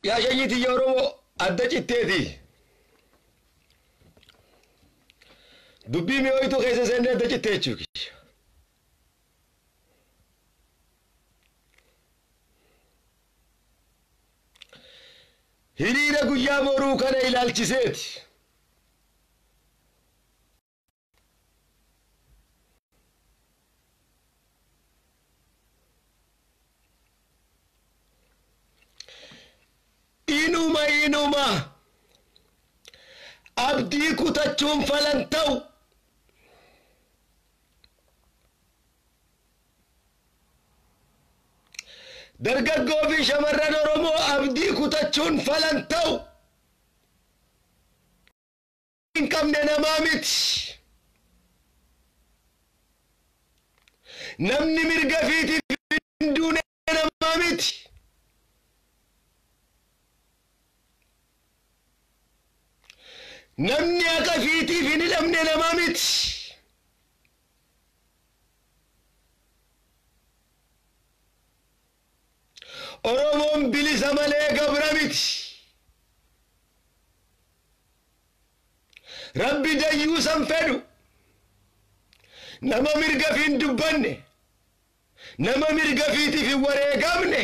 Yaa shanyii tiyya Oromoo adda citteeti. Dubbii mi'ooytuu keessa seennee adda cittee jechuudha. Hiriira guyyaa boruu kana ilaalchiseeti. Inuma abdii kutachuun falan ta'u. Dargaggoo fi shamarran Oromoo abdii kutachuun falan ta'u. Hin qabne namaa miti. Namni mirga fiitiif hin duune namaa miti. Namni haqa fiitiif hin hidhamne namaa miti. Oromoon bilisa malee gabra miti. Rabbi dayyuu san fedhu. Nama mirga fi hin dubbanne, nama mirga fiitiif hin wareegamne,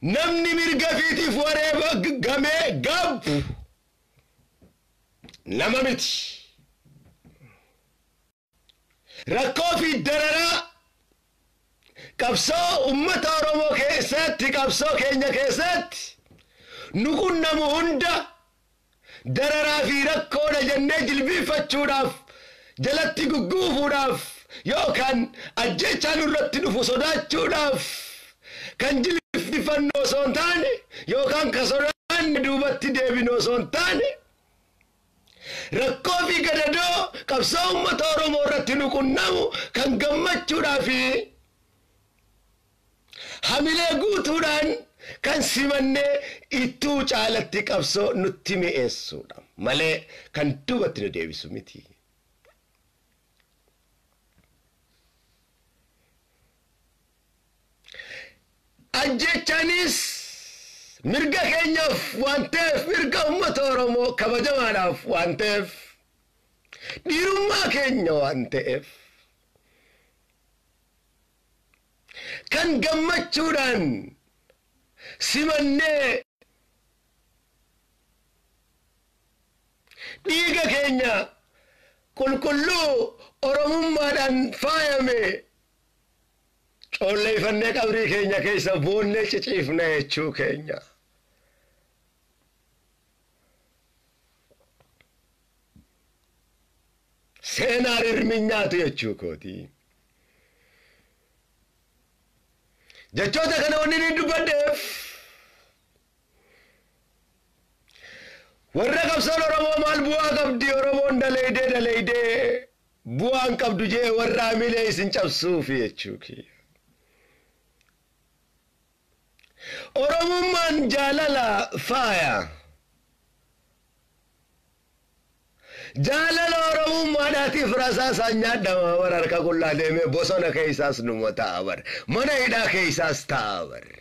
namni mirga fiitiif wareegamee gabbu nama miti. Rakkoo fi dararaa qabsoo uummata Oromoo keessatti, qabsoo keenya keessatti nu qunnamu hunda dararaa fi rakkoodha jennee jilbiifachuudhaaf, jalatti gugguufuudhaaf, yookaan ajjechaa nurratti dhufu sodaachuudhaaf kan jilbiifannu osoo hin taane, yookaan kan sodaanne duubatti deebinu osoo hin taane, rakkoo fi gadadoo qabsoo uummata Oromoo irratti nu qunnamu kan gammachuudhaa fi hamilee guutuudhaan kan simannee ittuu caalatti qabsoo nutti mi'eessuudha malee kan duubatti nu deebisu miti. Ajjechaanis mirga keenyaaf waan ta'eef, mirga uummata Oromoo kabajamaadhaaf waan ta'eef, dhiirummaa keenya waan ta'eef, kan gammachuudhaan simannee dhiiga keenya qulqulluu Oromummaadhaan faayame colleeffannee qabrii keenya keessa boonnee ciciifna jechuu keenya. Seenaan hirmi nyaatu jechuu kooti. Jechoota kana wanni inni dubbadheef warra qabsoon Oromoo maal bu'aa qabdi, Oromoon daleeydee bu'aan qabdu jee warra hamilee isin cabsuufi jechuu kiyya. Oromummaan jaalala faaya. Jaalala Oromummaadhaatiif rasaasaan nyaadhama bara harka qullaa deemee bosona keessaas numa ta'a bara. Mana hidhaa keessaas ta'a bara.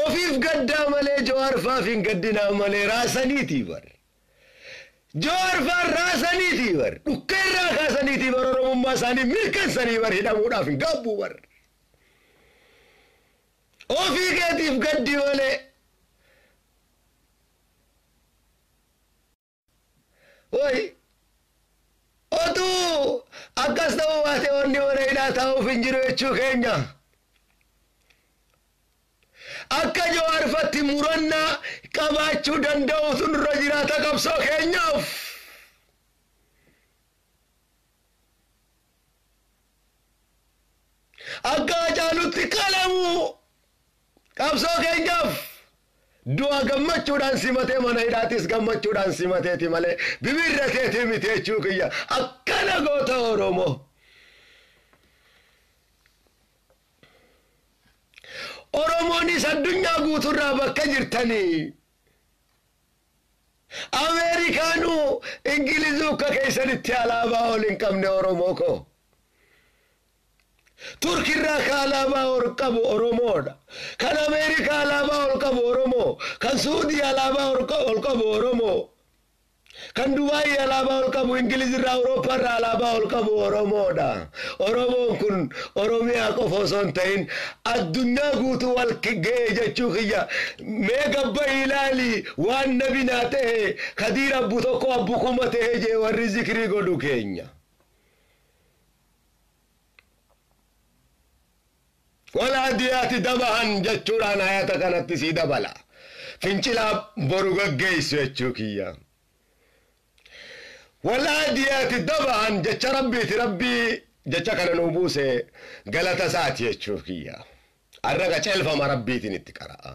Ofiif gaddaa malee Jawaar faaf hin gaddinaa malee raasaniitii bara. Jawaar faan raasaniitii bara. Dhukkeerraa kaasaniitii bara Oromummaa isaanii mirkansanii bara hidhamuudhaaf hin gabbuu bara. Ofii keetiif gaddi malee. Oi otuu akkas ta'uu baate wanni mana hidhaa taa'uuf hin jiru jechuu keenya. Akka Jawaarfatti murannaa qabaachuu danda'utu nurra jiraata qabsoo keenyaaf. Akka Hacaalutti qalamu qabsoo keenyaaf du'a gammachuudhaan simatee mana hidhaatis gammachuudhaan simateeti malee bibirrateeti miti jechuu kiyya. Akkana goota Oromoo. Oromoonis addunyaa guuturraa bakka jirtanii Ameerikaanuu Ingilizuu akka keessanitti alaabaa ol hin qabne Oromoo koo. Turkirraa ka alaabaa ol qabu Oromoodha. Kan Ameerikaa alaabaa ol qabu Oromoo. Kan Suudii alaabaa ol qabu Oromoo. Kan Dubaayii alaabaa ol qabu, Ingilizirraa, Awurooppaarraa alaabaa ol qabu Oromoodha. Oromoon kun Oromiyaa qofa osoo hin ta'in addunyaa guutuu wal ga'e jechuu kiyya. Mee gabba ilaali, waan nabi naa ta'e Kadiir abbu tokko abbu kuma ta'e jee warri zikrii godhu keenya. Walaadiyaati dabahan jechuudhaan ayata kanatti sii dabala. Fincilaa boru gaggeessu jechuu kiyya. Walaadiyaati dabahan jecha rabbiiti, rabbii jecha kana nuu buuse galata isaati jechuu kiyya. Arra qaceelfama rabbiitiin itti qara'a.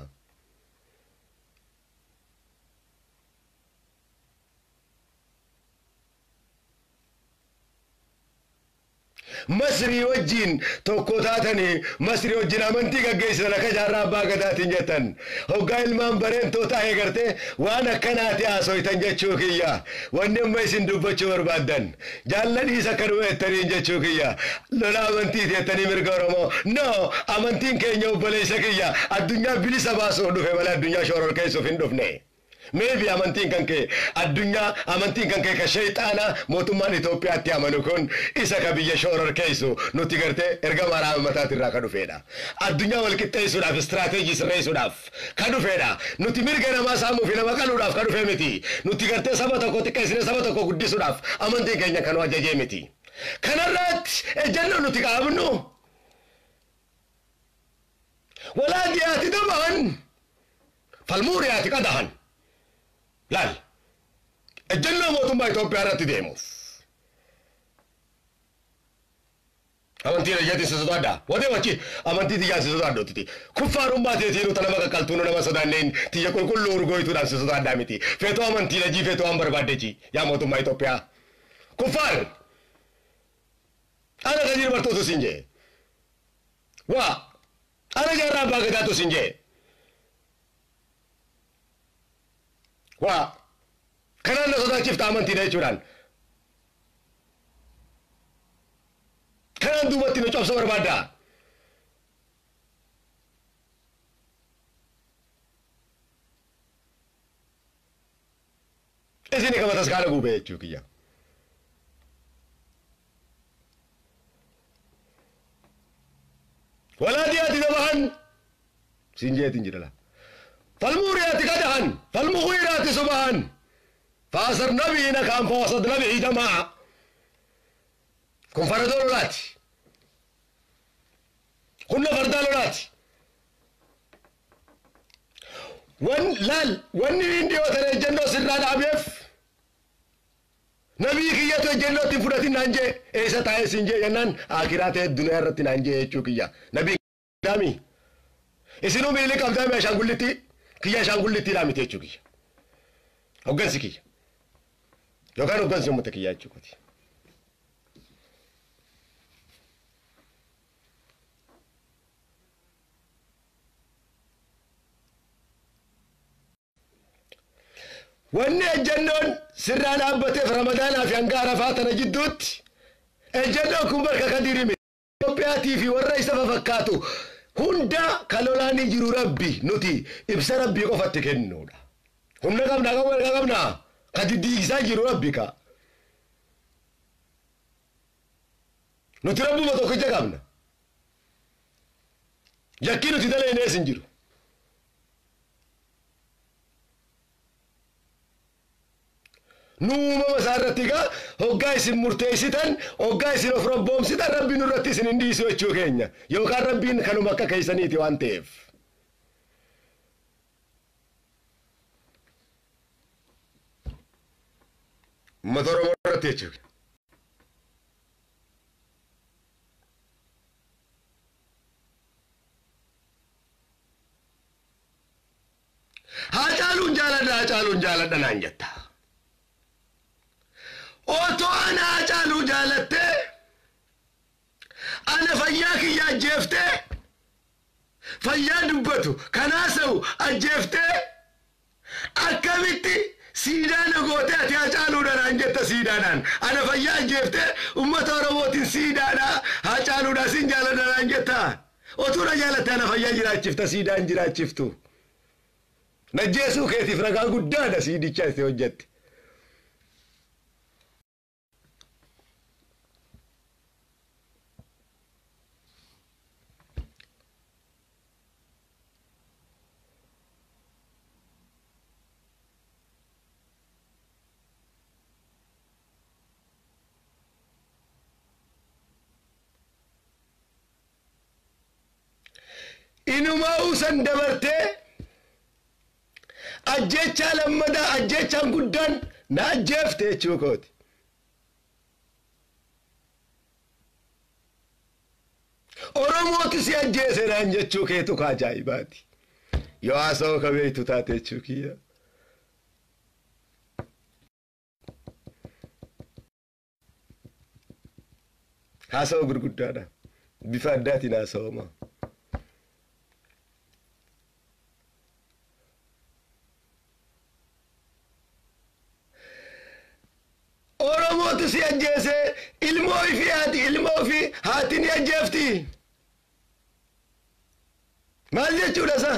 Masrii wajjin tokko taatanii Masrii wajjin amantii gaggeessitan akka jaarraa abbaa gadaatiin jettan. Hoggaa ilmaan bareentoo taa'ee gartee waan akkanaati haasoytan jechuu kiyya. Wanni amma isin dubbachuu barbaaddan. Jaalladhiis akkanuma jettaniin jechuu kiyya. Lola amantiiti jettanii mirga Oromoo. No, amantiin keenya obboleessa kiyya addunyaa bilisa baasuuf dhufe malee addunyaa shororkeessuuf hin dhufne. Maybe amantiin kan kee addunyaa, amantiin kan kee ka sheexaana mootummaan Itoophiyaatti amanu kun isa ka biyya shororkeessu, nuti gartee ergama raamataatirraa ka dhufeedha. Addunyaa wal qixxeessuudhaaf, istiraateejii sirreessuudhaaf ka dhufeedha. Nuti mirga namaa saamuu fi nama qaluudhaaf ka dhufe miti. Nuti gartee saba tokko xiqqeessine saba tokko guddisuudhaaf amantiin keenya kan ajajee miti. Kanarratti ejjennoo nuti qabnu walaadiyaati dabahan falmuuriyaati qadahan. Laal, ejjennoo mootummaa Itoophiyaa irratti deemuuf. Amantiin ejjeetiin si sodaadha. Watee wachi amantii tiyyaan si sodaadha ututi. Kuffaarummaa teetiinuu ta nama qaqqaltuun nama sodaanneen tiyya qulqulluu urgooyituudhaan si sodaadhaa miti. Feetoo amantii lajii, feetoo waan barbaadde yaa mootummaa Itoophiyaa. Kuffaar! Ana Kadiir Bartootu siin jee. Waa! Ana jaarraa abbaa gadaatu siin jee. Waa! Kanaan na sodaachifta amantiidha jechuudhaan. Kanaan duubatti nu cabsa barbaadda. Isin kama taskaala guubee jechuu kiyya. Walaadiyaati dabahan siin jeetiin jedhala. Falmuuriyaati qadahan falmuuriyaati subahan faasar nabiina kaan faasad nabii jamaa. Kun faradoo lolaati. Humna fardaa lolaati. Wan laal, wanni inni dhiyootan ejjennoo sirraa dhaabeef nabii kiyyatu ejjennoo ittiin fudhatin naan jee, eessa taa'ee siin jee jennaan akiraa ta'e duniyaa irratti naan jee jechuu kiyya. Nabii daami. Isinuu miilii qabdaami ashaangullitti kiyya, ashaangullitti miti jechuu kiyya. Hoggansi kiyya. Yookaan hoggansi uummata kiyyaa jechuu kooti. Wanni ejjennoon sirraa dhaabbateef Ramadaanaa fi hanga Arafaa tana jidduutti ejjennoon kun barka Kadiiri miti. Itoophiyaatii fi warra isa fakkaatu hunda kan lolaanii jiru rabbi, nuti ibsa rabbii qofatti kennuudha. Humna qabna, qabna qabna kan diddiigsaa jiru rabbi ka. Nuti rabbuma tokkicha qabna. Yakki nuti daleenees hin jiru. Nu uumama isaa irratti egaa hoggaa isin murteessitan, hoggaa isin of robboomsitan, rabbiin nurratti isin hin dhiisu jechuu keenya. Yookaan rabbiin kanuma akka keessaniiti waan ta'eef. Uummata Oromoo irratti jechuudha. Haacaaluun jaaladha, Haacaaluun jaaladha naan jetta. Otoo ana Haacaaluu jaalattee ana fayyaa kiyya ajjeeftee, fayyaa dubbatu kanaasa'u ajjeeftee, akkamitti Siidaa na gootee ati Hacaaluudha naan jetta siidaadhaan. Ana fayyaa ajjeeftee uummata Oromootiin siidaadha Hacaaluudha sin jaaladha naan jetta. Otuu na jaalatte ana fayyaa jiraachifta siidaan jiraachiftu. Najjeesuu keetiif ragaa guddaadha siidicha itti hojjette. Inumaa usan dabartee ajjechaa lammadaa ajjechaan guddaan na ajjeefte jechuu kooti. Oromooti si ajjeese naan jechuu keetu ka ajaa'ibaati. Yoo haasawoo ka beektu taate jechuu kiyya. Haasawoo gurguddaadha. Bifa addaatiin haasawama. Oromootu si ajjeese ilmoo fi haati ilmoo fi haati ni ajjeefti. Maal jechuudha isa?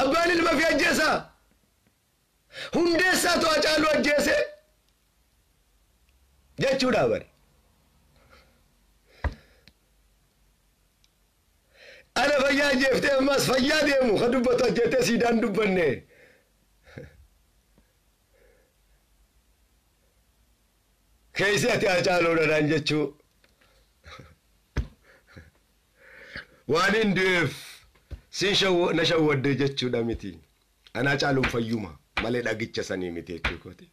Abbaan ilma fi ajjeesa. Hundeessaatu Hacaaluu ajjeese jechuudha bari. Ana fayyaa ajjeeftee ammas fayyaa deemu kan dubbatu ajjeeftee siidaan dubbanne. Keessi ati Hacaaluudha naan jechuu. Waan hin du'eef sin na shawwadde jechuudha miti. Ana Hacaaluun fayyuma malee dhagicha sanii miti jechuu kooti.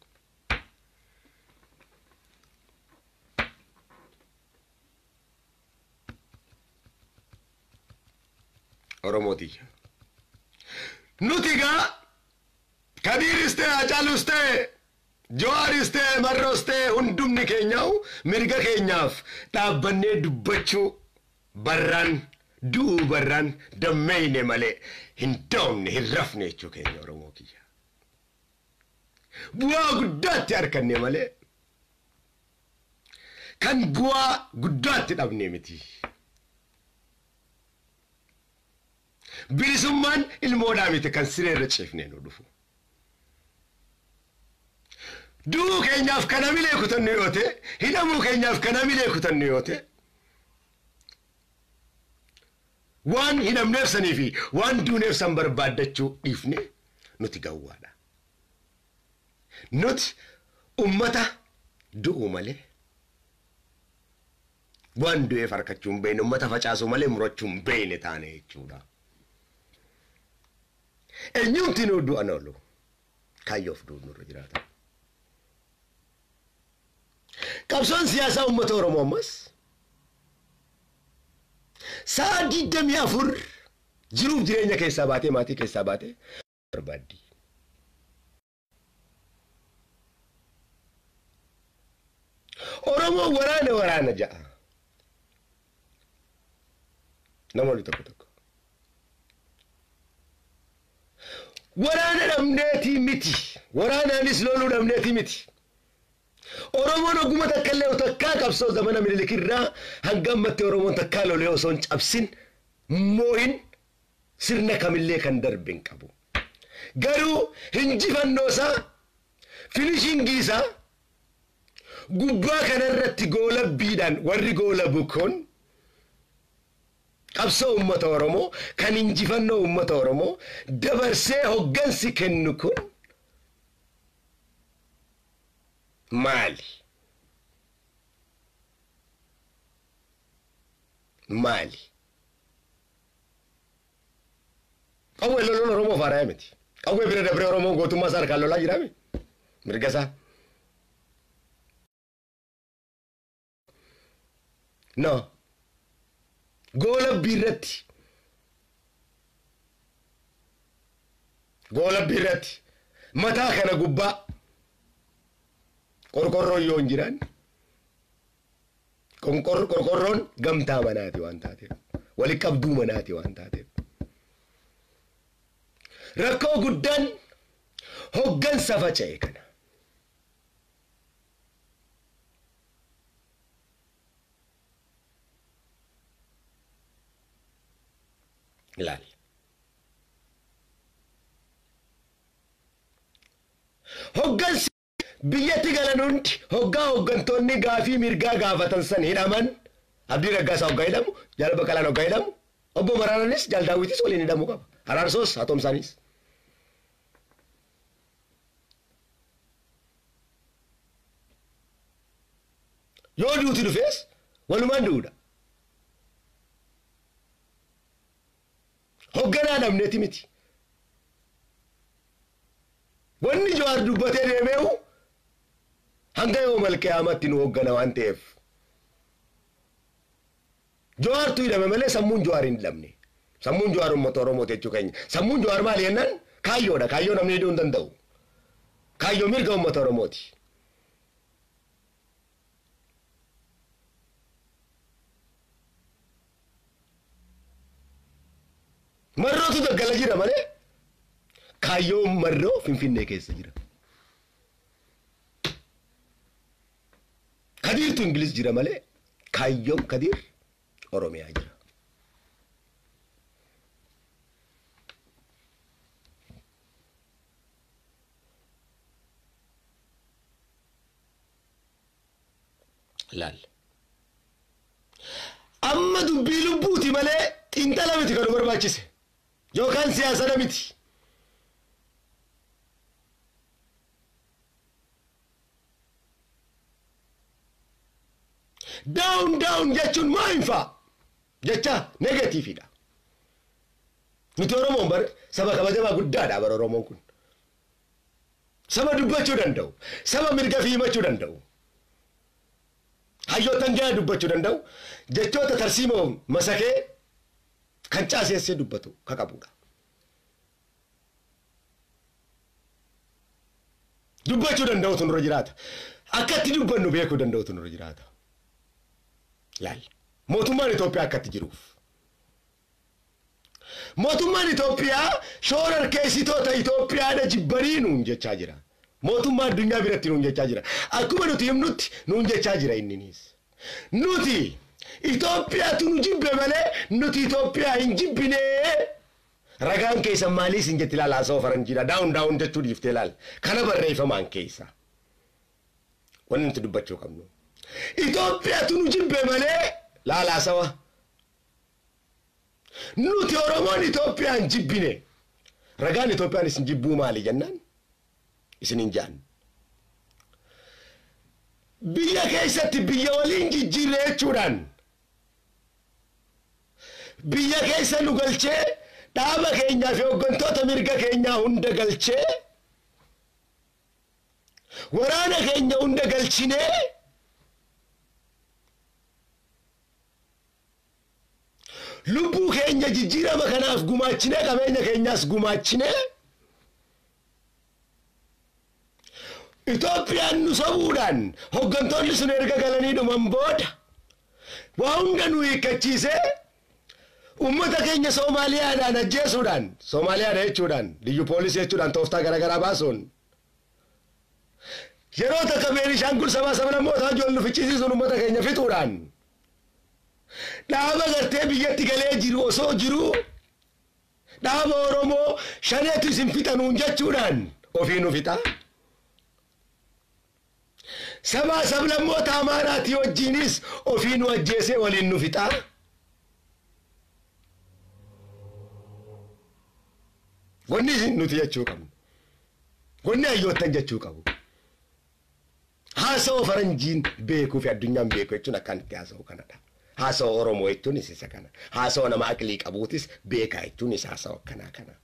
Oromooti. Nuti gaa Kadiiris ta'e Hacaaluus ta'e Jawaaris ta'e Marroos ta'e hundumni keenyaa'u mirga keenyaaf dhaabbannee dubbachuu barraan du'uu barraan dammeeyne malee hin doomne hin rafne jechuu keenya Oromoo kiyya. Bu'aa guddaatti harkanne malee kan bu'aa guddaatti dhabne miti. Bilisummaan ilmoodhaa miti kan sireerra ciifnee nu dhufu. Du'uu keenyaaf kana milee kutannu yoo ta'e, hidhamuu keenyaaf kana milee kutannu yoo ta'e, waan hidhamneef sanii fi waan duuneef san barbaaddachuu dhiifne nuti gawwaadha. Nuti ummata du'uu malee waan du'eef harkachuu hin beekne, ummata facaasuu malee murachuu hin beekne taane jechuudha. Eenyumti nu du'an oolu kaayyoof du'u nurra jiraata. Qabsoon siyaasaa uummata Oromoo ammas sa'a 24 jiruuf jireenya keessaa baatee maatii keessaa baatee barbaaddi. Oromoo waraana waraana ja'a. Namoonni tokko tokko. Waraana dhabneetii miti. Waraanaanis loluu dhabneetii miti. Oromoon oguma takka illee takkaa qabsoo zamana Minilik irraa hanga ammatti Oromoon takkaa lolee osoo hin cabsin moo'in sirna kamillee kan darbe hin qabu. Garuu hinjifannoo isaa finishingii isaa gubbaa kanarratti goolabbiidhaan warri goolabu kun qabsoo uummata Oromoo kan injifannoo uummata Oromoo dabarsee hoggansi kennu kun maali? Maali? Qawwee loluun Oromoo faaraa miti. Qawwee bira dabree Oromoon gootummaa isaa harkaan lolaa jiraame? Mirga isaa. No. Goolabbii irratti. Goolabbii irratti. Mataa kana gubbaa. Qorqorroon yoo hin jiraanne. Qorqorroon gamtaa manaati waan taateef. Walitti qabduu manaati waan taateef. Rakkoo guddaan hoggansa faca'e kana. Ilaali. Hoggansi biyyatti galan hundi hoggaa hoggantoonni gaafii mirgaa gaafatan san hidhaman. Abdii Raggaasaa hoggaa hidhamu, Jaal Baqqalaan hoggaa hidhamu, Obbo Maraaraanis Jaal Daawwitis waliin hidhamuu qaba. Araarsoos Atoomsaanis. Yoo duuti dhufees walumaan du'uudha. Hogganaa dhabneeti miti. Wanni Jawaar dubbatee deemeewu hanga yoo malqiyaamatti nu hoggana waan ta'eef. Jawaartu hidhame malee sammuun Jawaar hin hidhamne. Sammuun Jawaar uummata Oromooti jechuu keenya. Sammuun Jawaar maali jennaan kaayyoodha. Kaayyoo namni hidhuu hin danda'u. Kaayyoo mirga uummata Oromooti. Marrootu daggala jira malee kaayyoon marroo Finfinnee keessa jira. Kadiirtu Ingiliz jira malee kaayyoon Kadiir Oromiyaa jira. Laal. Amma dubbii lubbuuti malee xiinxala miti kan nu barbaachise. Yookaan siyaasa miti. Down down jechuun maal fa'a? Jecha negatiividha. Nuti Oromoon bar saba kabajamaa guddaadha bara Oromoon kun. Saba dubbachuu danda'u, saba mirga fi himachuu danda'u. Hayyoottan gahaa dubbachuu danda'u, jechoota tarsiimoo masakee kan caaseessee dubbatu ka qabudha. Dubbachuu danda'utu nurra jiraata. Akkatti dubbannu beekuu danda'utu nurra jiraata. Laal. Mootummaan Itoophiyaa akkatti jiruuf. Mootummaan Itoophiyaa shoorarkeessitoota Itoophiyaadha jibbanii nuun jechaa jira. Mootummaa addunyaa biratti nuun jechaa jira. Akkuma nuti himnutti nuun jechaa jira inninis. Nuti Itoophiyaatu nu jibbe malee nuti Itoophiyaa hin jibbinee. Ragaan keessan maalii isin jetti ilaala haasawaa faranjiidha. Daawun daawun jechuu dhiiftee ilaala. Kana barreeffamaan keessa. Wanni nuti dubbachuu qabnu. Itoophiyaatu nu jibbe malee laala haasawaa. Nuti Oromoon Itoophiyaa hin jibbine. Ragaan Itoophiyaan isin jibbuu maali jennaan? Isin hin jaan. Biyya keessatti biyya waliin jijjiirre jechuudhaan biyya keessa nu galchee dhaaba keenyaa fi hooggantoota mirga keenyaa hunda galchee waraana keenya hunda galchinee lubbuu keenya jijjiirama kanaaf gumaachinee qabeenya keenyaas gumaachinee Itoophiyaan nu sobuudhaan hooggantoonni sun erga galanii dhuman booda waa hunda nu hiikkachiisee uummata keenya Soomaaliyaadhaan ajjeesuudhaan Soomaaliyaadha jechuudhaan liyyu poolisii jechuudhaan tooftaa garaagaraa baasuun yeroo takka Beenishaangul sabaa sablammootaa ijoollu ficcisiisuun uummata keenya fixuudhaan dhaaba gartee biyyatti galee jiru osoo jiru dhaaba Oromoo shaneetu isin fixanuun jechuudhaan ofii nu fixa. Sabaa sablammoota Amaaraatii wajjinis ofii nu ajjeesee waliin nu fixa. Wanni nuti jechuu qabnu. Wanni hayyoottan jechuu qabu. Haasawaa faranjiin beekuu fi addunyaan beeku jechuun akkaan itti haasa'u kanadha. Haasawaa Oromoo jechuunis isa kana. Haasawaa nama aqlii qabuutis beekaa jechuunis haasawaa akkanaa kana.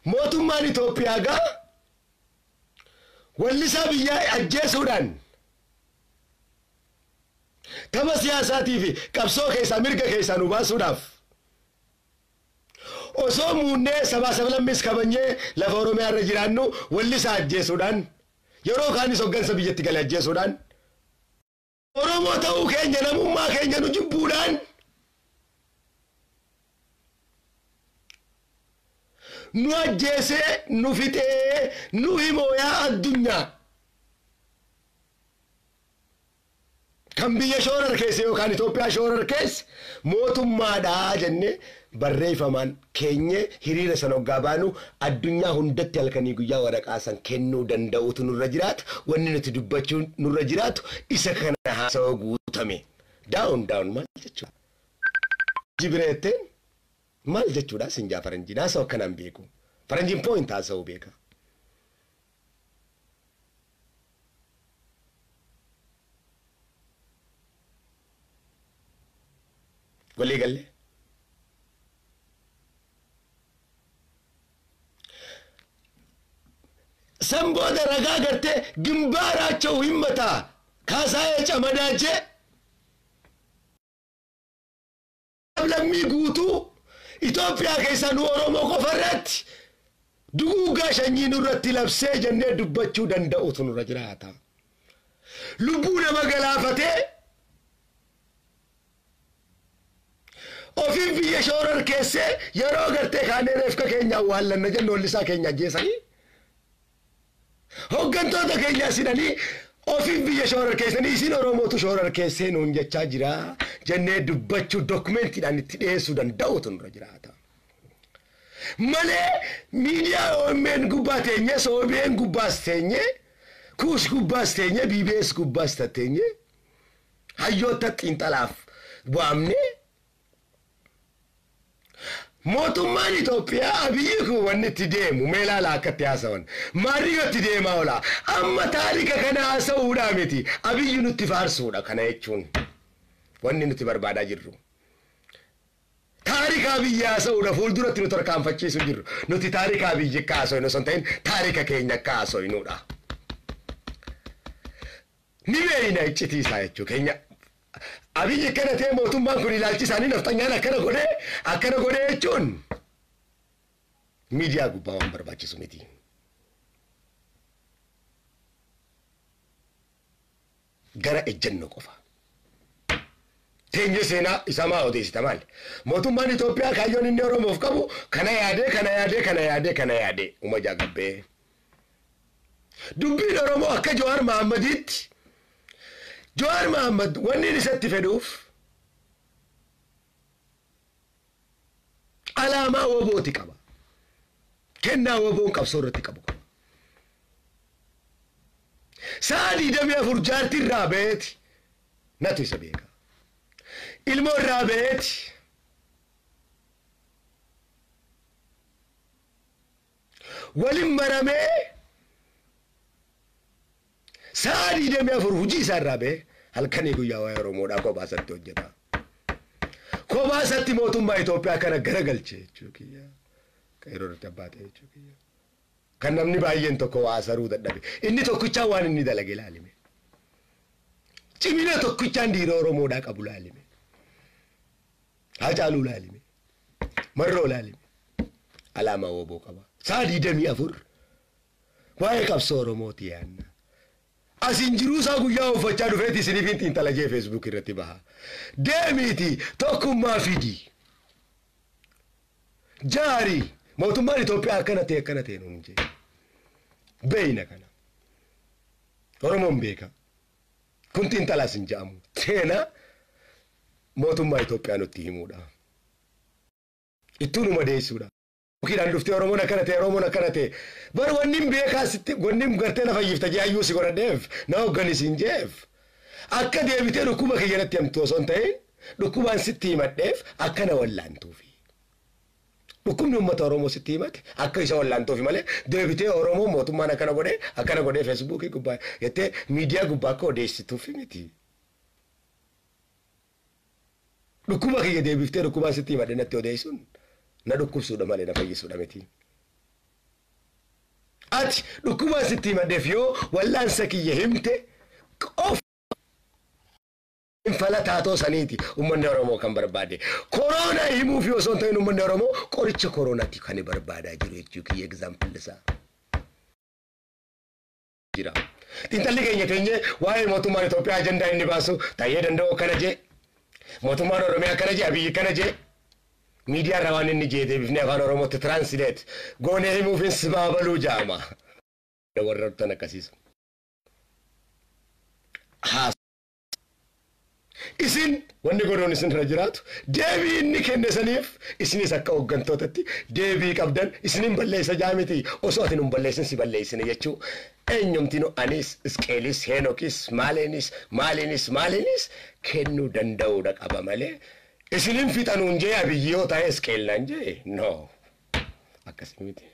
Mootummaan Itoophiyaa gaa wallisaa biyyaa ajjeesuudhaan tapha siyaasaatii fi qabsoo keessaa mirga keessaa nu baasuudhaaf osoo muunnee sabaa sablammis kabajnee lafa Oromiyaa irra jiraannu wallisaa ajjeesuudhaan yeroo kaanis hoggansa biyyatti galee ajjeesuudhaan Oromoo ta'uu keenya namummaa keenya nu jibbuudhaan Nu ajjeesee nu fixee nu himooyaa addunyaa. Kan biyya shoorar keessa yookaan Itoophiyaa shoorar keessa mootummaadhaa jennee barreeffamaan keenye hiriira san hoggaa baanu addunyaa hundatti halkanii guyyaa waraqaa san kennuu danda'utu nurra jiraatu. Wanni nuti dubbachuu nurra jiraatu isa kana haasawaa guutame. Daawun daawun maal jechuudha? Jibireetteen maal jechuudha? Sinjaa faranjiin haasawaa akkanaan beeku. Faranjiin pooyint haasawuu beeka. Walii galee. San booda ragaa gartee gimbaaraachoo himmataa kaasaayee camadaa jee lammii guutuu Itoophiyaa keessa nu Oromoo qofa irratti duguuggaa sanyii nurratti labsee jennee dubbachuu danda'utu nurra jiraata. Lubbuu nama galaafatee ofiin biyya shoorar keessee yeroo gartee kaanee reefka keenya awwaallanna jennu hollisaa keenya ajjeesanii hoggantoota keenya sidhanii ofiin biyya shoorar keessanii isin Oromootu shoorar keessee nuun jechaa jira jennee dubbachuu dookumentiidhaan itti dhiyeessuu danda'utu nurra jiraata. Malee miidiyaa OMN gubbaa teenye, OBN gubbaas teenye, Kuush gubbaas teenye, BBS gubbaas teenye hayyoota xiinxalaaf waamnee mootummaan Itoophiyaa Abiyyi kun wanni itti deemu mee ilaala akkatti haasawan maarriga itti deemaa oola amma taarika kana haasa'uudhaa miti Abiyyi nutti faarsuudha kana jechuun wanni nuti barbaadaa jirru. Taarika Abiyyi haasa'uudha fuulduratti nu tarkaanfachiisu jirru nuti taarika Abiyyi akka haasa'inu osoo hin ta'in taarika keenya akka haasa'inudha. Ni beeyna iccitii isaa jechuu keenya. Abiyyi akkana ta'e mootummaan kun ilaalchi isaanii nafxanyaan akkana godhee jechuun miidiyaa gubbaa waan barbaachisu miti. Gara ejjennoo qofa. Teenye seenaa isa maa odeessita maali? Mootummaan Itoophiyaa kaayyoon inni Oromoof qabu kana yaadee kana yaadee kana yaadee kana yaadee uma jaagabbee. Dubbiin Oromoo akka Jawaar Mahaammadiitti Jawaar Mahaammad wanni inni isatti fedhuuf alaamaa wobooti qaba. Kennaa woboon qabsoo irratti qabu qaba. Sa'a 24 jaartii irraa ba'eeti natu isa beeka. Ilmoo irraa ba'eeti waliin maramee sa'a 24 hojii isaa irraa ba'ee halkanii guyyaa waa'ee Oromoodhaa kophaa isaatti hojjeta. Kophaa isaatti mootummaa Itoophiyaa kana garagalche jechuu kiyya. Qeerroo irratti abbaa ta'e jechuu kiyya. Kan namni baay'een tokko waa saruu dadhabe. Inni tokkichaan waan inni dalage ilaalime. Cimina tokkichaan dhiira Oromoodhaa qabu ilaalime. Haacaaluu ilaalime. Marroo ilaalime. Alaamaa woboo qaba. Sa'a 24 waa'ee qabsoo Oromooti yaadna. Asin jiruu isaa guyyaa uffachaa dhufeeti isiniif xiinxala jee Facebook irratti baha. Deemiiti tokkummaa fidi. Jaari mootummaan Itoophiyaa akkana ta'e nuun jee. Beeyna kana. Oromoon beeka. Kun xiinxalaas hin jedhamu. Seenaa mootummaa Itoophiyaa nutti himuudha. Ittuu nu madeessuudha. Yookiin dhuftee Oromoon akkana ta'e Oromoon akkana ta'e bar wanni beekaa sitti wanni gartee na fayyifta jee hayyuu si godhadheef na hoogganisiin jeef akka deebitee dhukkuba kiyya natti hamtu osoo hin ta'in dhukkubaan sitti himadheef akka na wallaantuufi. Dhukkubni uummata Oromoo sitti himate akka isa wallaantuufi malee deebitee Oromoo mootummaan akkana godhee Feesbuukii gubbaa jettee miidiyaa gubbaa akka odeessituufi miti. Dhukkuba kiyya deebiftee dhukkubaan sitti himadhe natti odeessuun na dhukkubsuudha malee na fayyisuudha miti. Ati dhukkubaan sitti himadheef yoo wallaansa kiyya himte qofa fala taatoo saniiti uummanni Oromoo kan barbaade. Koronaa himuuf yoo osoo hin ta'in uummanni Oromoo qoricha koronaati kan barbaadaa jiru jechuu kiyya egzaampilli isaa. Jira. Xiinxalli keenya teenyee waa'ee mootummaan Itoophiyaa ajandaa inni baasu taa'ee danda'u akkana jee. Mootummaan Oromiyaa akkana jee Abiyyi akkana jee. Miidiyaa irraa waan inni jeetee bifni afaan Oromootti translate goonee himuufin sibaabaluu jaama. Warra dhuftan akkasiisa. Isin wanni godhuun isin irra jiraatu deebii inni kenne saniif isinis akka hooggantootatti deebii qabdan isinin balleessa jaamiti osoo ati nun balleessin si balleessine jechuu eenyumtinu anis Isqeelis Heenokis maaleenis maaliinis maaliinis kennuu danda'uudha qaba malee isinin fixanuun jee Abiyyi yoo ta'e Isqeel naan jee no akkasii miti.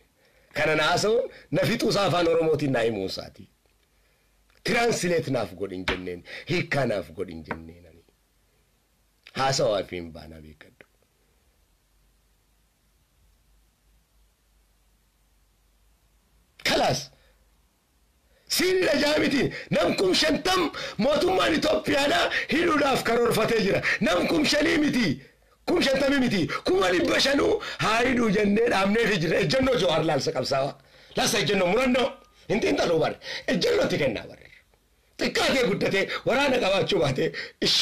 Kana naasa'uun na fixuusaa afaan Oromootiin naa himuusaati. Translate naaf godhin jenneen hiikkaa naaf godhin jenneen. Haasawaa fi hin baanaa beekadhu. Kalaas siinidha jaamiti nam 50,000 mootummaan Itoophiyaadhaa hidhuudhaaf karoorfatee jira. Nam 5,000 miti 50,000 miti 500,000 haa hidhuu jennee dhaabneefi jira. Ejjennoo Jawaar laalsa qabsaawaa. Laalsa ejjennoo murannoo hin xiinxaluu barre ejjennootti kennaa barre. Xiqqaatee guddatee waraana qabaachuu baatee ish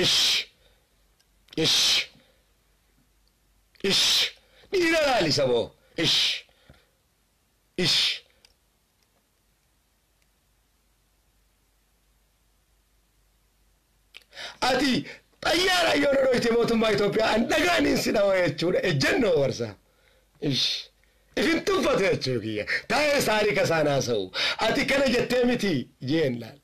ish ish ish dhiira laali saboo ish ish. Ati xayyaara yoo dhodhoyte mootummaa Itoophiyaa an dhagaaniin si dhawa jechuudha ejjennoo barsa ish ifin tuffate jechuu kiyya taa'ee saarika isaan haasa'u ati kana jettee miti jeen laal.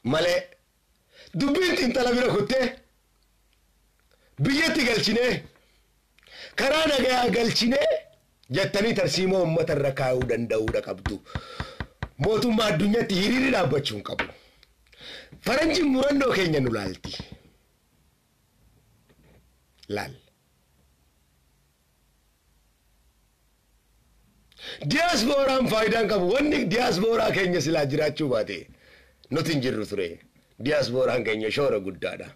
Malee dubbiin xiinxala bira kuttee biyyatti galchinee karaa nagayaa galchinee jettanii tarsiimoo uummata irra kaa'uu danda'uudha qabdu. Mootummaa addunyaatti hiriirri dhaabbachuu hin qabu. Faranjiin murannoo keenya nu laalti. Laal. Diyaaspooraan faayidaan qabu. Wanni diyaaspooraa keenya silaa jiraachuu baate nuti hin jirru ture. Diyaaspooraan keenya shoora guddaadha.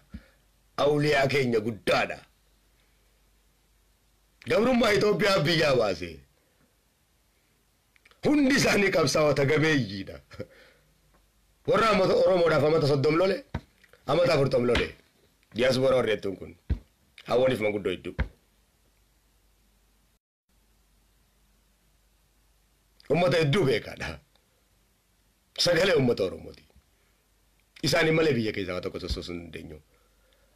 Awuliyaa keenya guddaadha. Gabrummaa Itoophiyaa biyyaa baase. Hundi isaanii qabsaa'ota gabeeyyiidha. Warra Oromoodhaaf amata 30 lole, amata 40 lole. Diyaaspooraa warreettuun kun hawwaniif manguddoo hedduu. Uummata hedduu beekaadha. Sagalee uummata Oromooti. Isaanii malee biyya keessaa tokko sosoosuu hin dandeenyu.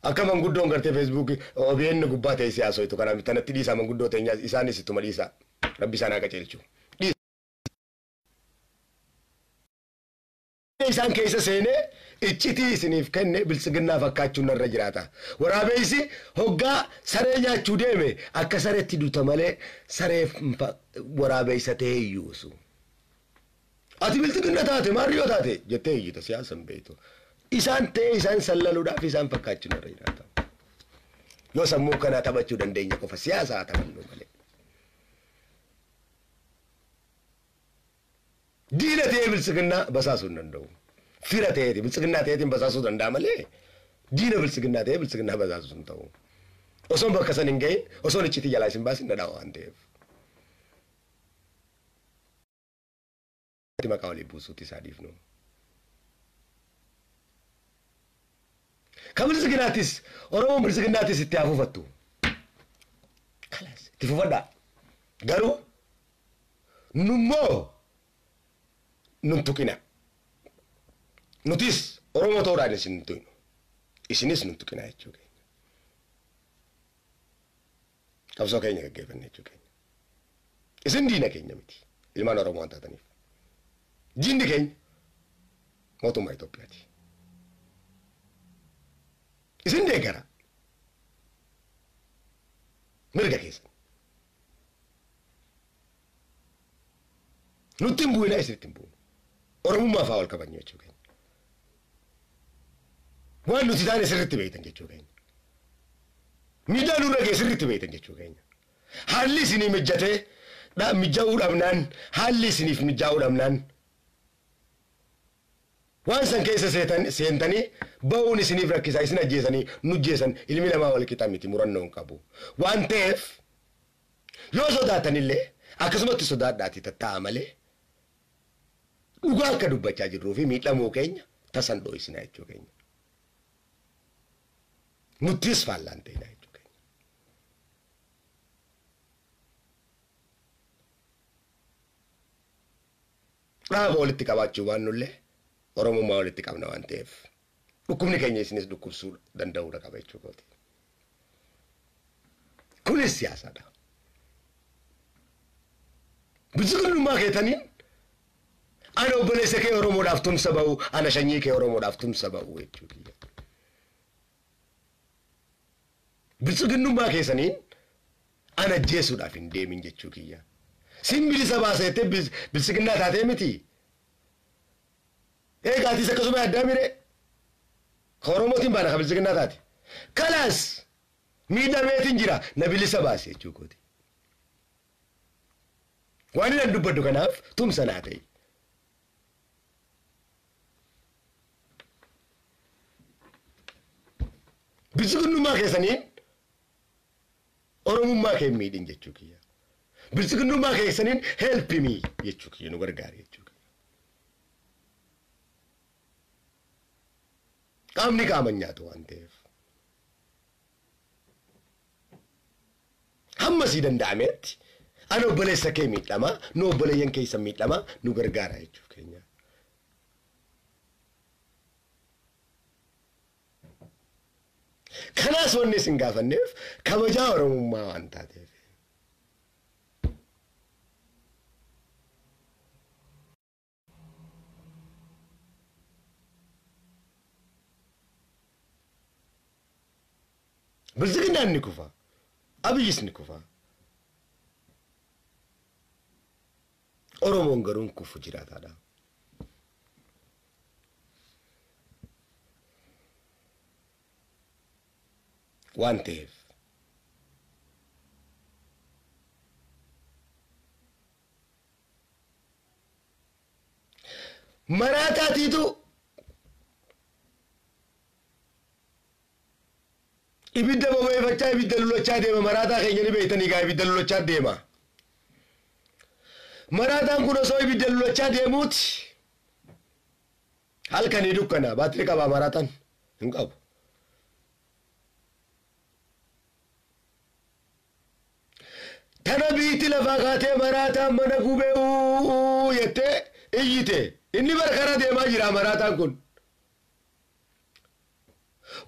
Akka manguddoon gartee feesbuukii OBN gubbaa ta'e siyaasoo kanaaf tanatti dhiisaa manguddoo ta'e isaanis ittuma dhiisaa. Rabbi isaan haa qajeelchu. Isaan keessa seenee iccitii isiniif kenne biltsiginnaa fakkaachuun narra jiraata. Waraabeessi hoggaa saree nyaachuu deeme akka sareetti duuta malee saree waraabeessa ta'ee iyyuusu. Ati biltsiginna taate maarriyoo taate jettee iyyita siyaasa hin beektu. Isaan ta'ee isaan sallaluudhaaf isaan fakkaachuun narra jiraata. Yoo sammuu kanaa taphachuu dandeenya qofa siyaasa haa taphannu malee. Diina ta'ee biltsiginnaa basaasuu hin danda'u. Fira ta'eeti biltsiginnaa ta'eetiin basaasuu danda'a malee diina biltsiginnaa ta'ee biltsiginnaa basaasuu hin ta'u. Osoon bakka san hin gahin osoon iccitii jalaa isin baasin dhadhaa waan ta'eef. Maqaa walii buusuutti isaa dhiifnu. Ka biltsiginnaattis Oromoon biltsiginnaattis itti hafuufattu. Kalaas itti fufadhaa. Garuu nummoo nun tuqina. Nutis Oromoo ta'uudhaan isin hin tuqnu. Isinis nun tuqina jechuu keenya. Qabsoo keenya gaggeeffanne jechuu keenya. Isin diina keenya miti. Ilmaan Oromoo waan taataniif. Diinni keenya mootummaa Itoophiyaati. Isin deeggara. Mirga keessan. Nutti hin bu'inaa isinitti hin bu'inu. Oromummaa fa'aa wal kabajnu jechuu keenya. Waan nuti taane sirriitti beektan jechuu keenya. Miidhaa nurra ga'e sirriitti beektan jechuu keenya. Haalli isinii mijjatee mijaa'uu dhabnaan haalli isiniif mijaa'uu dhabnaan waan san keessa seentanii ba'uun isiniif rakkisaa isin ajjeesanii nu ajjeesan ilmi namaa wal qixa miti murannoo hin qabu. Waan ta'eef yoo sodaatanillee akkasumatti sodaadhaati tattaa'a malee Dhugaa akka dubbachaa jirruu fi miidhamuu keenya tasan dho'isnaa jechuu keenya. Nuttis faallaan ta'inaa jechuu keenya. Dhaaba walitti qabaachuu baannullee Oromummaa walitti qabna waan ta'eef dhukkubni keenya isinis dhukkubsuu danda'uudha qaba jechuu kooti. Kunis siyaasaadha. Biltsiginnummaa keetaniin ana obboleessa kee Oromoodhaaf tumsa ba'u, ana sanyii kee Oromoodhaaf tumsa ba'u jechuu kiyya. Biltsiginnummaa keessaniin ana ajjeesuudhaaf hin deemin jechuu kiyya. Sin bilisa baasa jettee biltsiginnaa taatee miti. Egaa atis akkasuma yaaddaa mire. Ka Oromootiin baana ka biltsiginnaa taate. Kalaas miidhameetiin jira na bilisa baase jechuu kooti. Waan inni dubbadhu kanaaf tumsa naa ta'e. Biltsiginnummaa keessaniin Oromummaa kee miidhin jechuu kiyya. Biltsiginnummaa keessaniin help me jechuu kiyya nu gargaari jechuu kiyya. Qaamni qaama nyaatu waan ta'eef. Hamma sii danda'ametti ana obboleessa kee miidhamaa, nu obboleeyyan keessan miidhamaa nu gargaara jechuu keenya. Kanaas wanni isin gaafanneef kabajaa Oromummaa waan taateef. Biltsiginnaan ni kufa. Abiyyis ni kufa. Oromoon garuu hin kufu jiraataadha. Waan ta'eef maraataatiitu ibidda bobeeffachaa ibidda lulachaa deema. Maraataa keenya ni beektanii gaa ibidda lulachaa deema. Maraataan kun osoo ibidda lulachaa deemuuti halkanii dukkana baatirii qabaa maraataan hin qabu. Tana biitti lafaa kaatee maraataan mana gubee jettee iyyite. Inni barkara deemaa jira maraataan kun.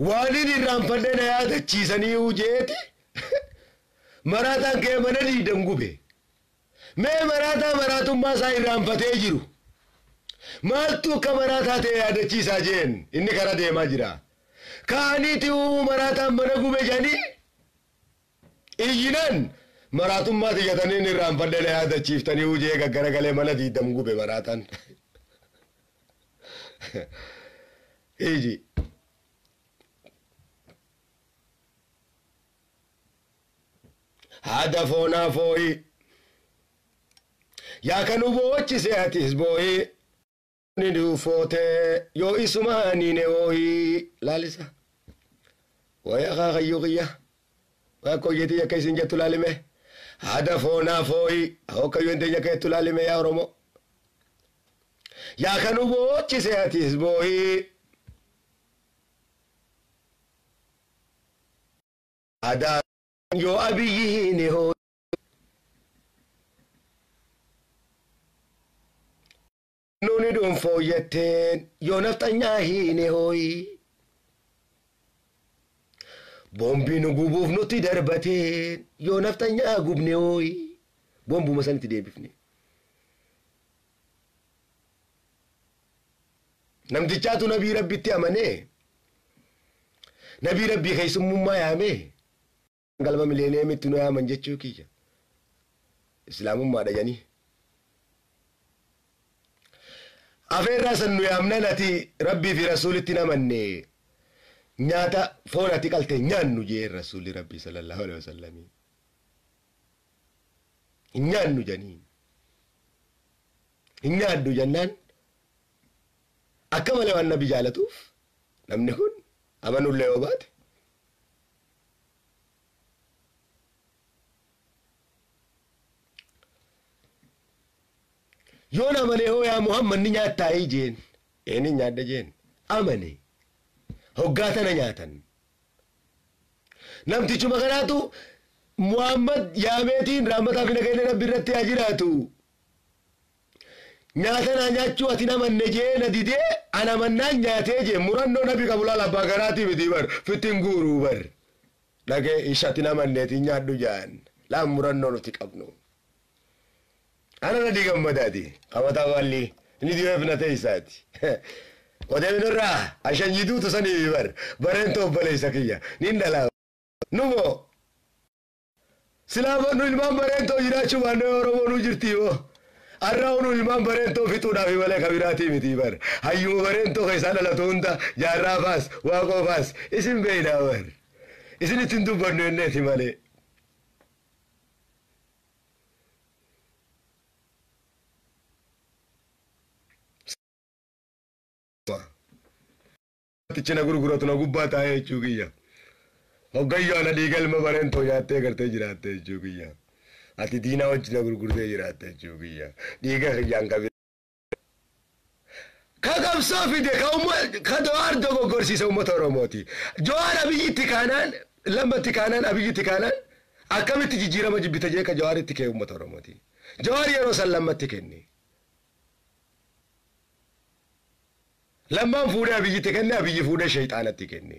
Waan inni irraanfannee na yaadachiisanii jeeti. Maraataan kee mana diidan gube. Mee maraataa maraatummaa isaa irraanfatee jiru. Maaltu akka maraataa ta'e yaadachiisaa jeen inni kara deemaa jira. Kaaniiti maraataan mana gube jedhanii iyyinaan maraatummaa tiyyatanii inni irraanfannee na yaadachiiftanii jee gaggaragalee mana diidan gube maraataan. Iji. Haadha foonaa fooyi. Yaa kan boochise atis booyi. Ni dhufootee yoo isumaa ni ne ooyi. Laalisa. Wayi akaakayyuu kiyya. Waa koyyeetii yakka isin jettu laalime. Haadha foonaa fooyi. Hookayyuu hin yakka jettu laalime yaa Oromoo. Yaa kan boochise atis booyi. Haadha yoo Abiyyi ni hoo. Nuni dhuunfoo jetteen yoo nafxanyaa hiine hooyi. Boombii nu gubuuf nutti darbateen yoo nafxanyaa gubne hooyi. Boombuma sanitti deebifne. Namtichaatu nabii rabbitti amanee nabii rabbii keessummummaa yaamee galma mileeniyeemitti nu yaaman jechuu kiyya. Islaamummaadha jedhanii. Afeerraa san nu yaamnan ati rabbii fi rasuulitti namanne nyaata foon ati qalte nyaannu jee rasuulli rabbii sallallahu alaihi wasallam. Hin nyaannu jedhanii. Hin nyaaddu jennaan akka malee waan nabi jaalatuuf namni kun amanullee yoo baate Yoon amane hoo yaa Muhammad ni nyaattaa jeen. Eenyu nyaadda jeen. Amane. Hoggaa tana nyaatan. Namtichuma kanaatu Muhammad yaameetiin rahmataa fi nageenya Rabbi irratti haa jiraatu. Nyaata naa nyaachuu ati namanne jee na didee ana mannaan nyaatee jee murannoo nabi qabu laala abbaa garaatii miti bar fittiin guuruu bar. Dhagee ishati namanneetiin nyaadhu jaan laan murannoo nuti qabnu. Ana na digammadaati qabataa waalli inni dibeef na ta'e isaati. Odeeminirraa ashanyiduutu sanii bar bareen toobbalee kiyya nin dhalaa. Numoo silaa nu ilmaan bareentoo jiraachuu baannee Oromoo nu jirti boo. Arraa nu ilmaan bareentoo fixuudhaaf malee kabiraatii miti bar. Hayyuma bareentoo keessaa dhalatu hunda jaarraa faas waaqoo faas isin beeynaa bar. Isin ittiin dubbannu enneeti malee. Tichina gurguratu na gubbaa taa'ee jechuu kiyya. Hoggayyoo ana dhiigalma bareentoo nyaattee gartee jiraatte jechuu kiyya. Ati diinaa wajjin gurgurtee jiraatte jechuu kiyya. Dhiiga kiyyaan qabi. Ka qabsoo fide ka Jawaar dogoggorsiise uummata Oromooti. Jawaar Abiyyitti kaanaan lammatti kaanaan Abiyyitti kaanaan akkamitti jijjiirama jibbita jee ka Jawaaritti kee uummata Oromooti. Jawaar yeroo san lammatti kenne. Lammaan fuudhee Abiyyitti kenne Abiyyi fuudhee sheexaanatti kenne.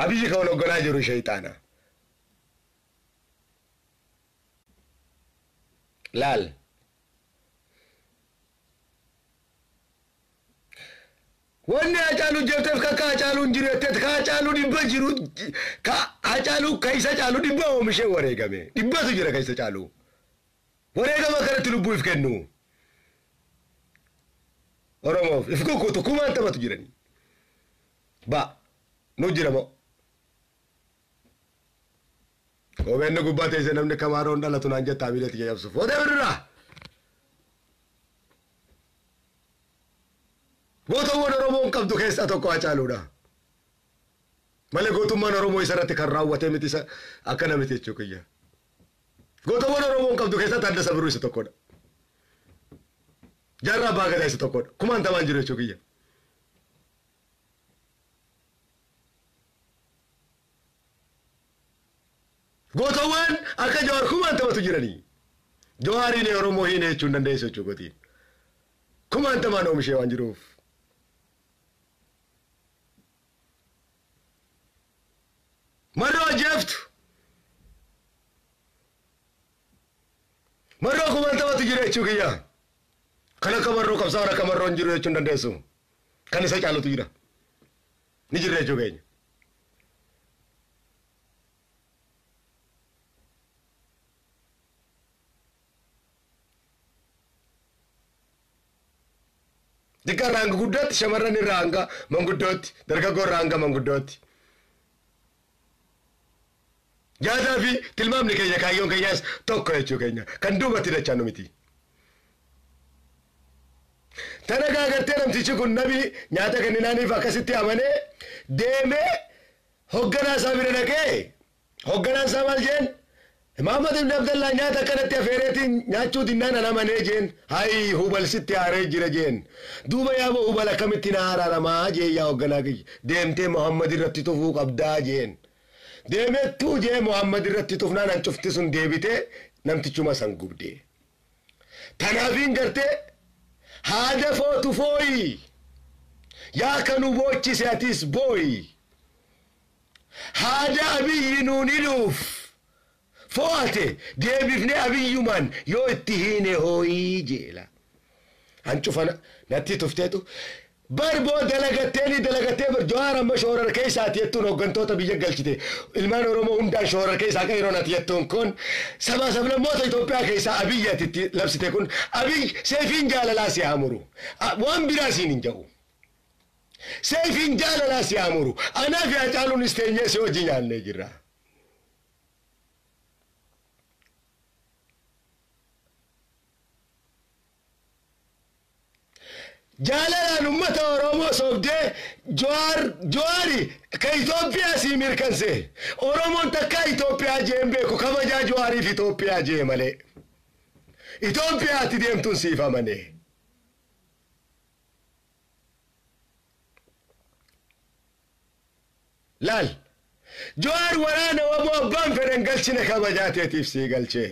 Abiyyi kan hogganaa jiru sheexaana. Laal. Wanni Hacaaluu jetteef kakka Hacaaluun jiru jetteet ka Hacaaluu dhibba jiru ka Hacaaluu ka isa caalu dhibba oomishee wareegame. Dhibbatu jira ka isa caalu. Wareegama kanatti lubbuu if kennu. Oromoof if kukkutu kumaan taphatu jirani. Ba nu jira moo. Kopheen gubbaa teessee namni kamaaroon dhalatu naan jettaa miiletti jajjabsuuf. Odeef irraa. Gootawwan Oromoon qabdu keessaa tokko Hacaaluudha. Malee gootummaan Oromoo isarratti kan raawwate miti isa akkana miti jechuu kiyya. Gootawwan Oromoon qabdu keessaa Taaddasa Birruu isa tokkodha. Jaarraa Abbaa Gadaa isa tokkodha. Kumaan tamaan jiru jechuu kiyya. Gootawwan akka Jawaar kumaan taphatu jiranii. Jawaariin Oromoo hiine jechuun dandeessu jechuu kooti. Kumaan tamaan oomishee waan jiruuf. Marroo ajjeeftu. Marroo kumaan taphatu jiru jechuu kiyya. Kan akka marroo qabsaa'aa akka marroo hin jiru jechuun dandeessu. Kan isa caalutu jira. Ni jirra jechuu keenya. Xiqqaa irraa hanga guddaatti shamarran irraa hanga manguddootti dargaggoo irraa hanga manguddootti. Yaadaa fi tilmaamni keenya kaayyoon keenyaas tokko jechuu keenya kan duubatti dachaa nu miti. Tana gaagartee namtichi kun nabi nyaata kenninaaniif akkasitti amanee deemee hogganaa isaa bira dhaqee hogganaan isaa maal jeen? Muhammad ibn Abdallah nyaata akkanatti afeereetiin nyaachuu dinnaan an amanee jeen hayi hubal sitti haaree jira jeen duuba yaaba hubal akkamitti na araaramaa jeen yaa hogganaa kiyya deemtee Muhammad irratti tufuu qabdaa jeen deemettuu jee Muhammad irratti tufnaan an cufti sun deebitee namtichuma san gubdee tanaafiin gartee haada footu fooyi yaa kanu boochise atis booyi haada Abiyyi nuun hidhuuf fo'ate deebifnee Abiyyumaan yoo itti hiine hooyii jeela. Hancufa natti tufteetu barboo dalagatteeni dalagattee bar Jawaar amma shoorar keessaati jettuun hooggantoota biyya galchite ilmaan Oromoo hundaan shoorar keessaa kan yeroo natti jettuun kun sabaa sablammoota Itoophiyaa keessaa Abiyyi ati itti labsite kun Abiyyi seefiin jaalalaa si haa muru waan biraa siin hin jedhu. Seefiin jaalalaa si haa muru anaa fi Hacaaluunis teenyee si hojii nyaannee jirra. Jaalalaan uummata Oromoo soobdee Jawaari ka Itoophiyaa sii mirkanse. Oromoon takka Itoophiyaa jeen beeku kabajaa Jawaariif Itoophiyaa jee malee. Itoophiyaatti deemtuun siif amane. Laal Jawaar waraana waboo abbaan fedhan galchine kabajaa teetiif sii galchee.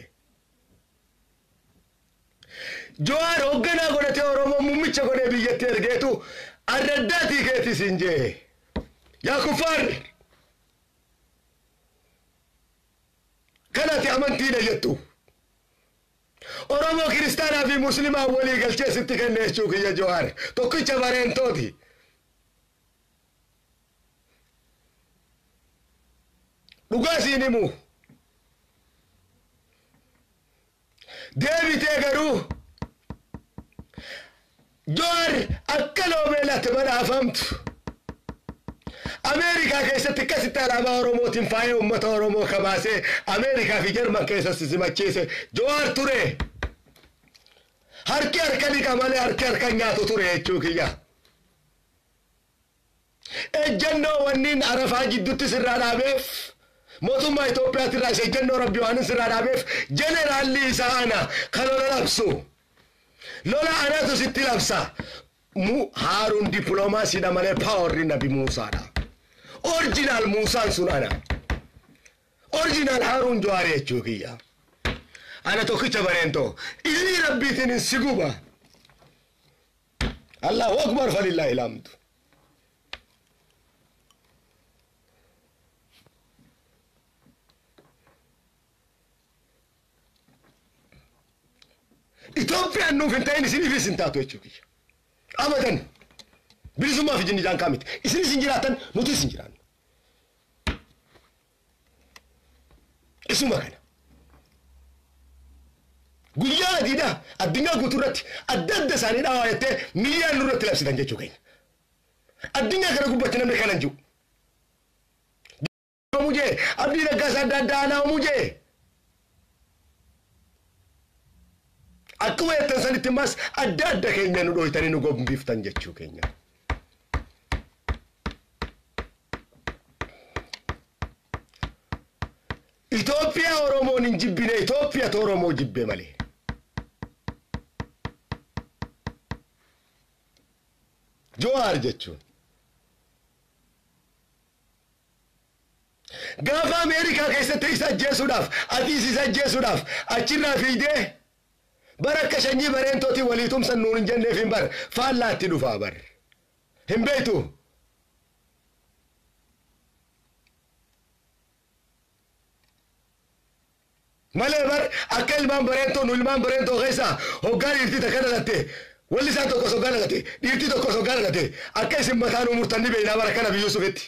Jawaar hoogganaa godhatee Oromoo muummicha godhee biyyatti ergeetu arraddaatii keetis hin jee. Yaa kuffaar! Kanati amantiidha jettu. Oromoo kiristaanaa fi musliimaa walii galchee sitti kenne jechuu kiyya Jawaar. Tokkicha bareentooti. Dhugaa siin himu. Deebitee garuu Jawaar akka loobeelatti badhaafamtu. Ameerikaa keessatti akkasitti alaabaa Oromootiin faaya uummata Oromoo kabaasee Ameerikaa fi Jarman keessatti simachiise Jawaar ture. Harki harka dhiqa malee harki harka nyaatu ture jechuu kiyya. Ejjennoo wanniin Arafaa jidduutti sirraa dhaabeef mootummaa Itoophiyaatti irraa isa ejjennoo Rabbi waan sirraa dhaabeef jeneraalli isaa ana kan lola labsu. Lola anatu sitti labsa. Haaruun dippiloomaasiidha malee paawarri Nabi Muusaadha. Orjinaal Muusaan sun ana. Orjinaal Haaruun Jawaar jechuu kiyya. Ana tokkicha bareentoo. Izni Rabbiitiin hin si guba. Allahu akbar falillaahi alhamdu. Itoophiyaan nuuf hin ta'in isiniifis hin taatu jechuu kiyya. Abadan. Bilisummaa fi jinni jaankaa miti. Isinis hin jiraatan nutis hin jiraannu. Isuma kana. Guyyaa adiidha addunyaa guutuu irratti adda adda isaanii dhaawaa jettee miidiyaan nurratti labsitan jechuu keenya. Addunyaa kana gubbatti namni kana hin jiru. Mujee Abdii Raggaasaa adda addaa anaa mujee. Akkuma jettan sanitti ammas adda adda keenya nu dhooytanii nu gombiftan jechuu keenya. Itoophiyaa Oromoon hin jibbine Itoophiyaatu Oromoo jibbe malee. Jawaar jechuun. Gaafa Ameerikaa keessatti isa ajjeesuudhaaf atiis isa ajjeesuudhaaf achirraa fiigdee bara akka sanyii bareentootiin walii tumsan nuun hin jenneef hin bar faallaatti dhufaa bar. Hin beektu. Malee bar akka ilmaan bareentoo nu ilmaan bareentoo keessaa hoggaa dhiirtii takka dhalatte walli isaan tokkos hoggaa dhalatte dhiirtii tokkos hoggaa dhalatte akka isin mataa nu murtan ni beeknaa bara kana biyyuu sufetti.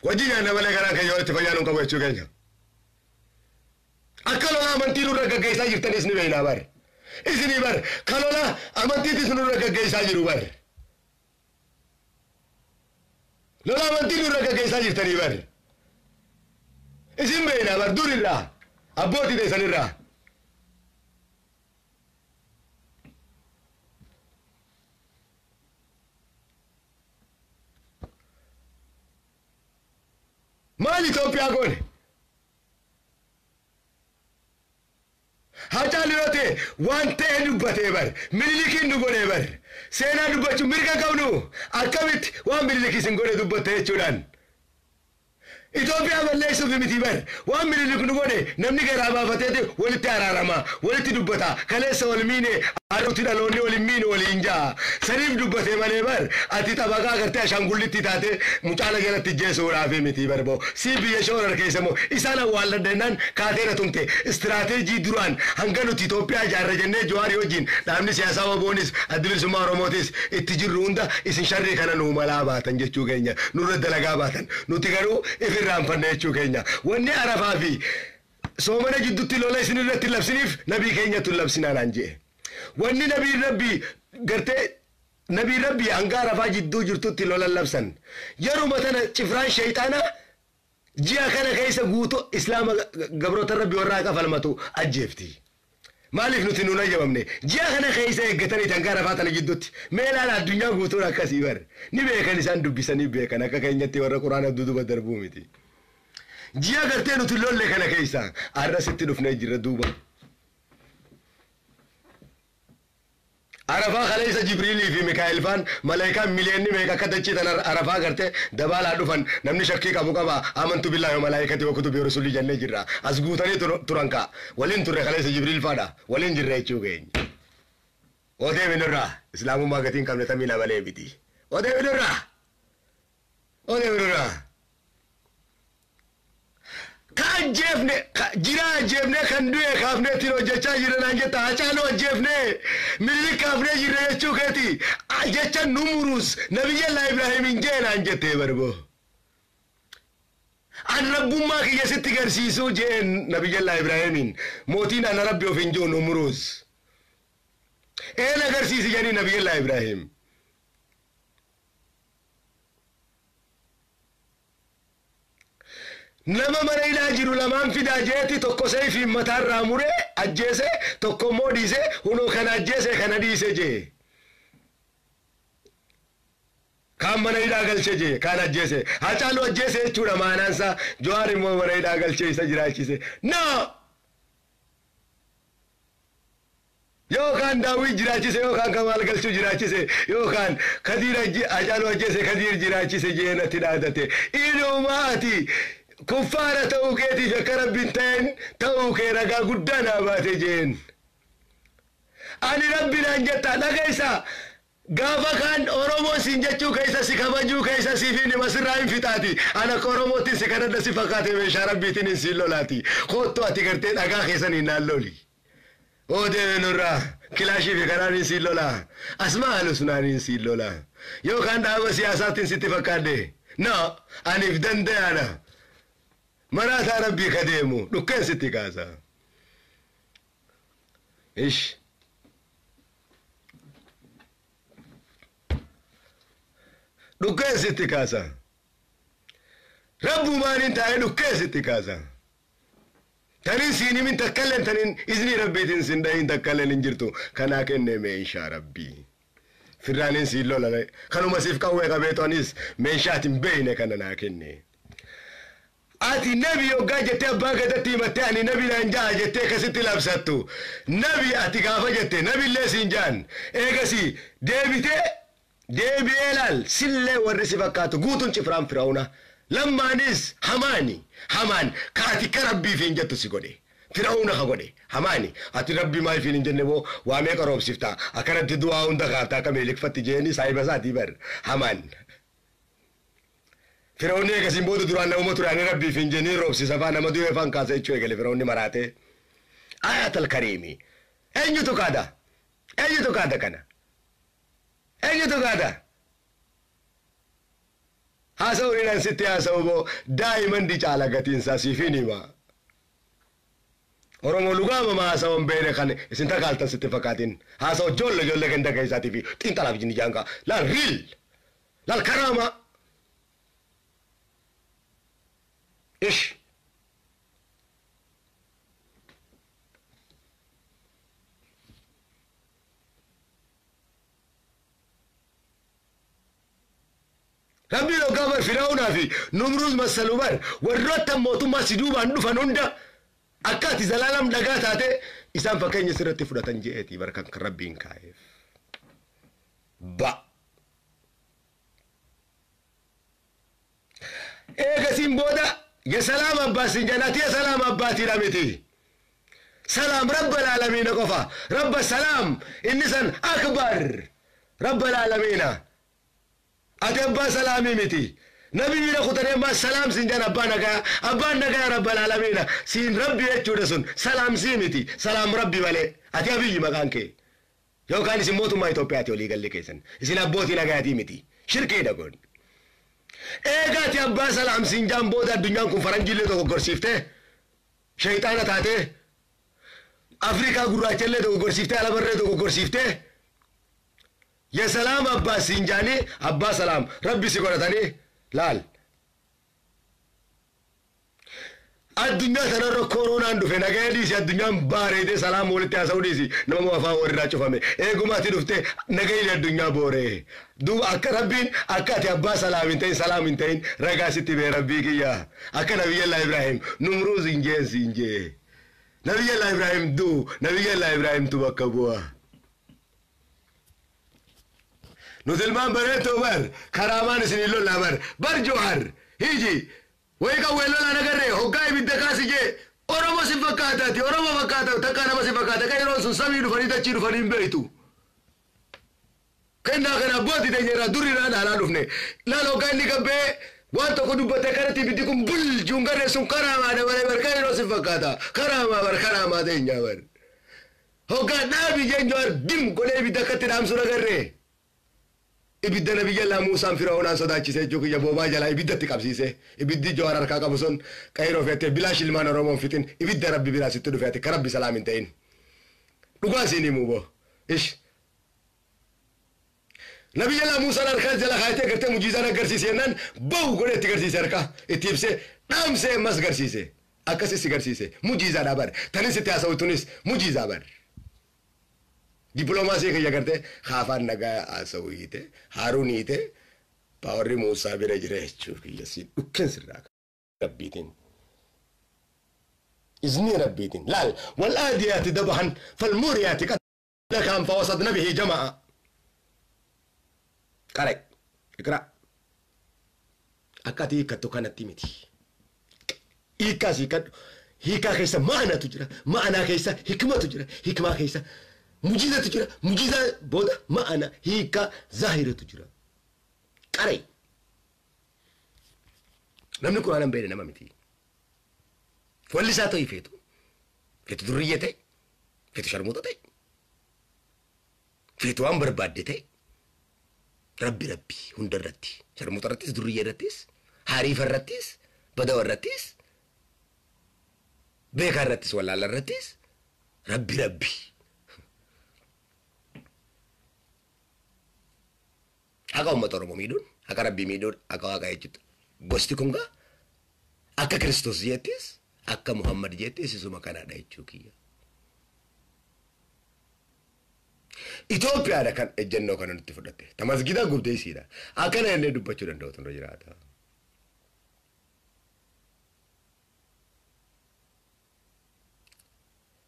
Wajji nyaanna malee garaan keenya walitti fayyaa nuun qabu jechuu keenya. Akka lola amantii nurra gaggeessaa jirtanis ni beeknaa bar. Isinii bar ka lola amantiitis nurra gaggeessaa jiru bar. Lola amantii nurra gaggeessaa jirtanii bar. Isin beeknaa bar durirraa abbootii teessanirraa. Maal Itoophiyaa goone? Hacaaluu yoo ta'e waan ta'e dubbatee bar Minilikiin nu godhee bar seenaa dubbachuu mirga qabnu akkamitti waan Minilik isin godhe dubbatte jechuudhaan. Itoophiyaa balleessuuf miti bar waan Minilik nu godhe namni garaa baafateeti walitti araarama walitti dubbata kaleessa wal miine arruutti dhaloonni waliin miine waliin ja'a saniif dubbatee malee bar ati xabaqaa agartee ashaangullitti taate mucaala jalatti jeesuudhaaf miti bar boo si biyya shoorar keessa moo isaan awwaalladhennaan kaateera tumte istiraateejii duraan hanga nuti Itoophiyaa ijaarra jennee Jawaarii wajjin dhaabni siyaasaa Oboonis adda bilisummaa Oromootis itti jirru hunda isin sharrii kana nuu malaa baatan jechuu keenya nurra dalagaa baatan nuti garuu ifirraanfanne jechuu keenya wanni Arafaa fi soomana jidduutti lola isin irratti labsiniif nabii keenyatu labsinaa naan jee. Wanni nabii Rabbii gartee nabii Rabbii hanga Arafaa jidduu jirtutti lola labsan. Yeruma tana cifraan shayxaanaa ji'a kana keessa guutuu islaama gabroota Rabbii warraa kafalmatu ajjeefti. Maaliif nuti nuun ayyamamne? Ji'a kana keessa eeggatanii tangaa rafaa tana gidduutti. Mee ilaala addunyaa guutuun akkasii bar. Ni beekan isaan dubbisanii beekan akka keenyatti warra quraana duduba darbuu miti. Ji'a gartee nuti lolle kana keessa arra sitti dhufnee jirra duuba. Arafaa kaleessa Jibriilii fi Mikaa'el faan malaayikaan miliyoonni meeqa akka dachii tana Arafaa gartee dabaalaa dhufan namni shakkii qabu qaba amantu billaahi wa malaayikati wa kutubi rusulii jennee jirra. As guutanii turan kaa waliin turre kaleessa Jibriil faadha waliin jirra jechuu keenya. Odeeminirraa islaamummaa gatiin qabne tamii namalee miti. Odeeminirraa odeeminirraa. Ka ajjeefne jira ajjeefne kan du'e kaafne ittiin hojjechaa jirra naan jetta Hacaaluu ajjeefne Minilik kaafnee jirra jechuu keeti jecha Numuruus Nabiyyallaa Ibraahimin jee naan jettee barboo. An rabbummaa kiyya sitti garsiisuu jeen Nabiyyallaa Ibraahimin mootiin ana rabbi of hin jiru Numuruus. Een agarsiisi jedhanii Nabiyyallaa Ibraahim. Nama mana hidhaa jiru lamaan fidaa jeeti tokko seefiin mataarraa muree ajjeese tokko immoo dhiise hunoo kana ajjeese kana dhiise jee. Kaan mana hidhaa galche jee kaan ajjeese Hacaaluu ajjeese jechuudha maanaansaa Jawaar immoo mana hidhaa galchee isa jiraachise. No! Yookaan Daawit jiraachise yookaan Kamaal Galchuu jiraachise yookaan Kadiir Hacaaluu ajjeese Kadiir jiraachise jee natti dhaadate. Inumaa ati kuffaara ta'uu keetiif akka rabbiin ta'een ta'uu kee ragaa guddaa naa baate jeen. Ani rabbi naan jetta dhageessa gaafa kaan Oromoo siin jechuu keessa si kabajuu keessa siif hin hima sirraa hin fixaati. Ana akka Oromootti si kadhadha si fakkaate meeshaa rabbiitiin hin siin lolaati. Kottu ati gartee dhagaa keessan hin naan loli. Odeeminurraa kilaashii fi karaan hin siin lola. Asmaa alusnaan hin siin lola. Yookaan dhaaba siyaasaatiin sitti fakkaadde. No, aniif danda'ana. Maraataa rabbii ka deemu dhukkeen sitti kaasa. Ish. Dhukkeen sitti kaasa. Rabbumaan hin taa'e dhukkeen sitti kaasa. Tanin siin himin takkalleen tanin izni rabbiitiin sin dhahin takkalleen hin jirtu. Kanaa kennee meeshaa rabbii. Firraaniin siin lola kanuma siif qawwee qabeetu anis meeshaatiin beeyne kana naa kenne. Ati nabi yoggaa jettee abbaa gadatti himattee ani nabi naan ja'a jettee akkasitti labsattu. Nabi ati gaafa jette nabillee siin ja'an. Eegasii deebitee deebi'ee laal sillee warri si fakkaatu guutuun cifraan Firaa'una. Lammaanis hamaani hamaan ka ati ka rabbiif hin jettu si godhe. Firaa'una ka godhe hamaani ati rabbi maaliif hin jenne boo waa meeqa roobsifta akkanatti du'aa hunda kaafta akka milikfatti jeeni saahiba isaatii bar hamaan. Firaa'unni eegasiin booda duraan nama ture ani rabbiif hin jennee roobsisa faa nama du'ee faan kaasa jechuu eegale Firaa'unni maraate. Ayatal kariimi. Eenyutu kaada? Eenyutu kaada kana? Eenyutu kaada? Haasa'uun inni sitti haasa'u boo daa'iman di caala gatiinsaa siif hin hima. Oromoo lugaama haasa'uun beene kan isin takaaltan sitti fakkaatin. Haasa'u ijoollee ijoollee ganda keessaatii fi xiinxalaaf jinni jaankaa. Laal riil! Laal karaama! Ish. Rabbiin hoggaa bar Firaa'unaa fi Numruuz massalu bar warroota mootummaa si duubaan dhufan hunda akka ati zalaalam dhagaa taate isaan fakkeenya sirratti fudhatan je'eeti bar kan rabbiin kaa'eef. Ba. Eegasiin booda yesalaam abbaa siin jedhan yesalaam abbaatiidha miti. Salaam rabbal aalamiina qofa. Rabba salaam inni san akbar rabbal aalamiina. Ati abbaa salaamii miti. Nabi bira kutanii ammaa salaam siin jedhan abbaa nagaa abbaan nagaa rabbal aalamiina siin rabbi jechuudha sun salaam sii miti salaam rabbi malee ati abiyyi maqaan kee. Yookaan isin mootummaa Itoophiyaati walii galli keessan isin abbootii nagaatii miti shirkiidha kun. Eegaa ati abbaa salaam siin jaan booda addunyaan kun faranjiillee dogoggorsiiftee shayxaana taatee Afrikaa gurraachallee dogoggorsiiftee alabarree dogoggorsiiftee yesalaam abbaa siin jaanii abbaa salaam rabbi si godhatanii laal. Addunyaa sanarra koronaan dhufe nagaya dhiisi addunyaan baareedee salaam walitti haasa'uu dhiisi nama afaan walirraa cufame eeguma ati dhufte nagayni addunyaa booree duuba akka rabbiin akka ati abbaa salaam hin ta'in salaam hin ta'in ragaa sitti bee rabbii kiyya akka nabiyyallaa Ibraahim Numruuz hin jeen siin jee nabiyyallaa Ibraahim duu nabiyyallaa Ibraahimtu bakka bu'a. Nuti ilmaan bareettoo bar karaamaan isin lollaa bar bar Joohar hiji wayi qawwee lolaa nagarree hoggaa ibidda kaasi jee Oromo si fakkaataati Oromo fakkaata takka nama si fakkaata kan yeroon sun samii dhufanii dachii dhufanii hin beektu. Kennaa kana abbootii teenya irraa durri irraa dhaalaa dhufne laal hoggaa inni gabbee waan tokko dubbatte kanatti ibiddi kun bul juungarree sun karaamaa dabalee bar kan yeroo si fakkaata karaamaa bar karaamaa teenyaa bar. Hoggaa dhaabi jeen Joohar dim godhee ibidda akkatti dhaamsu nagarree. Ibidda nabiyyallaa Muusaan Fir'aawnaan sodaachise jechuu kiyya boobaa jalaa ibiddatti qabsiise ibiddi Joohar harkaa qabu sun qayroo fe'attee bilaash ilmaan Oromoon fixin ibidda rabbi biraa sitti dhufe ati ka rabbi salaam hin ta'in dhugaa siin himuu boo ish nabiyyallaa Muusaan harkaa jala kaayatee gartee mujiizaan agarsiise jennaan bahu godhee itti garsiise harkaa itti ibsee dhaamsee ammas garsiise akkasis si garsiise mujiizaadhaa bar tanis itti haasa'u tunis mujiizaa bar. Diplomaasii kiyya gartee haafaan nagaa haasa'u hiite haaruun hiite paawarri Muusaa bira jira jechuu kiyya si dhukkeen sirraa rabbiitiin. Iznii rabbiitiin laal wal aadiyaati dabahan falmuuriyaati qadakaan fawasadna bihi jama'a. Qare iqra akka ati hiikkattu kanatti miti. Hiikkaas hiikkadhu hiikaa keessa ma'anatu jira ma'anaa keessa hikmatu jira hikmaa keessa mujiizatu jira mujiizaa booda ma'ana hiikaa zaahiratu jira. Qare namni quraana hin beekne nama miti. Folli isaa ta'e feetu feetu durriyyee ta'e feetu sharmuuxa ta'e feetu waan barbaadde ta'e rabbi rabbi hunda irratti sharmuuxa irrattis durriyyee irrattis hariifa irrattis badawa irrattis beekaa irrattis wallaala irrattis rabbi rabbi. Haqa uummata Oromoo miidhuun, haqa rabbii miidhuun, haqa waaqa jechuudha. Gosti kun gaa akka Kiristoos jettis, akka Muhammad jettis isuma kanaadha jechuu kiyya. Itoophiyaadha kan ejjennoo kana nutti fudhatte. Ta masgiida gubdee isiidha. Akkana jennee dubbachuu danda'u tun jiraata.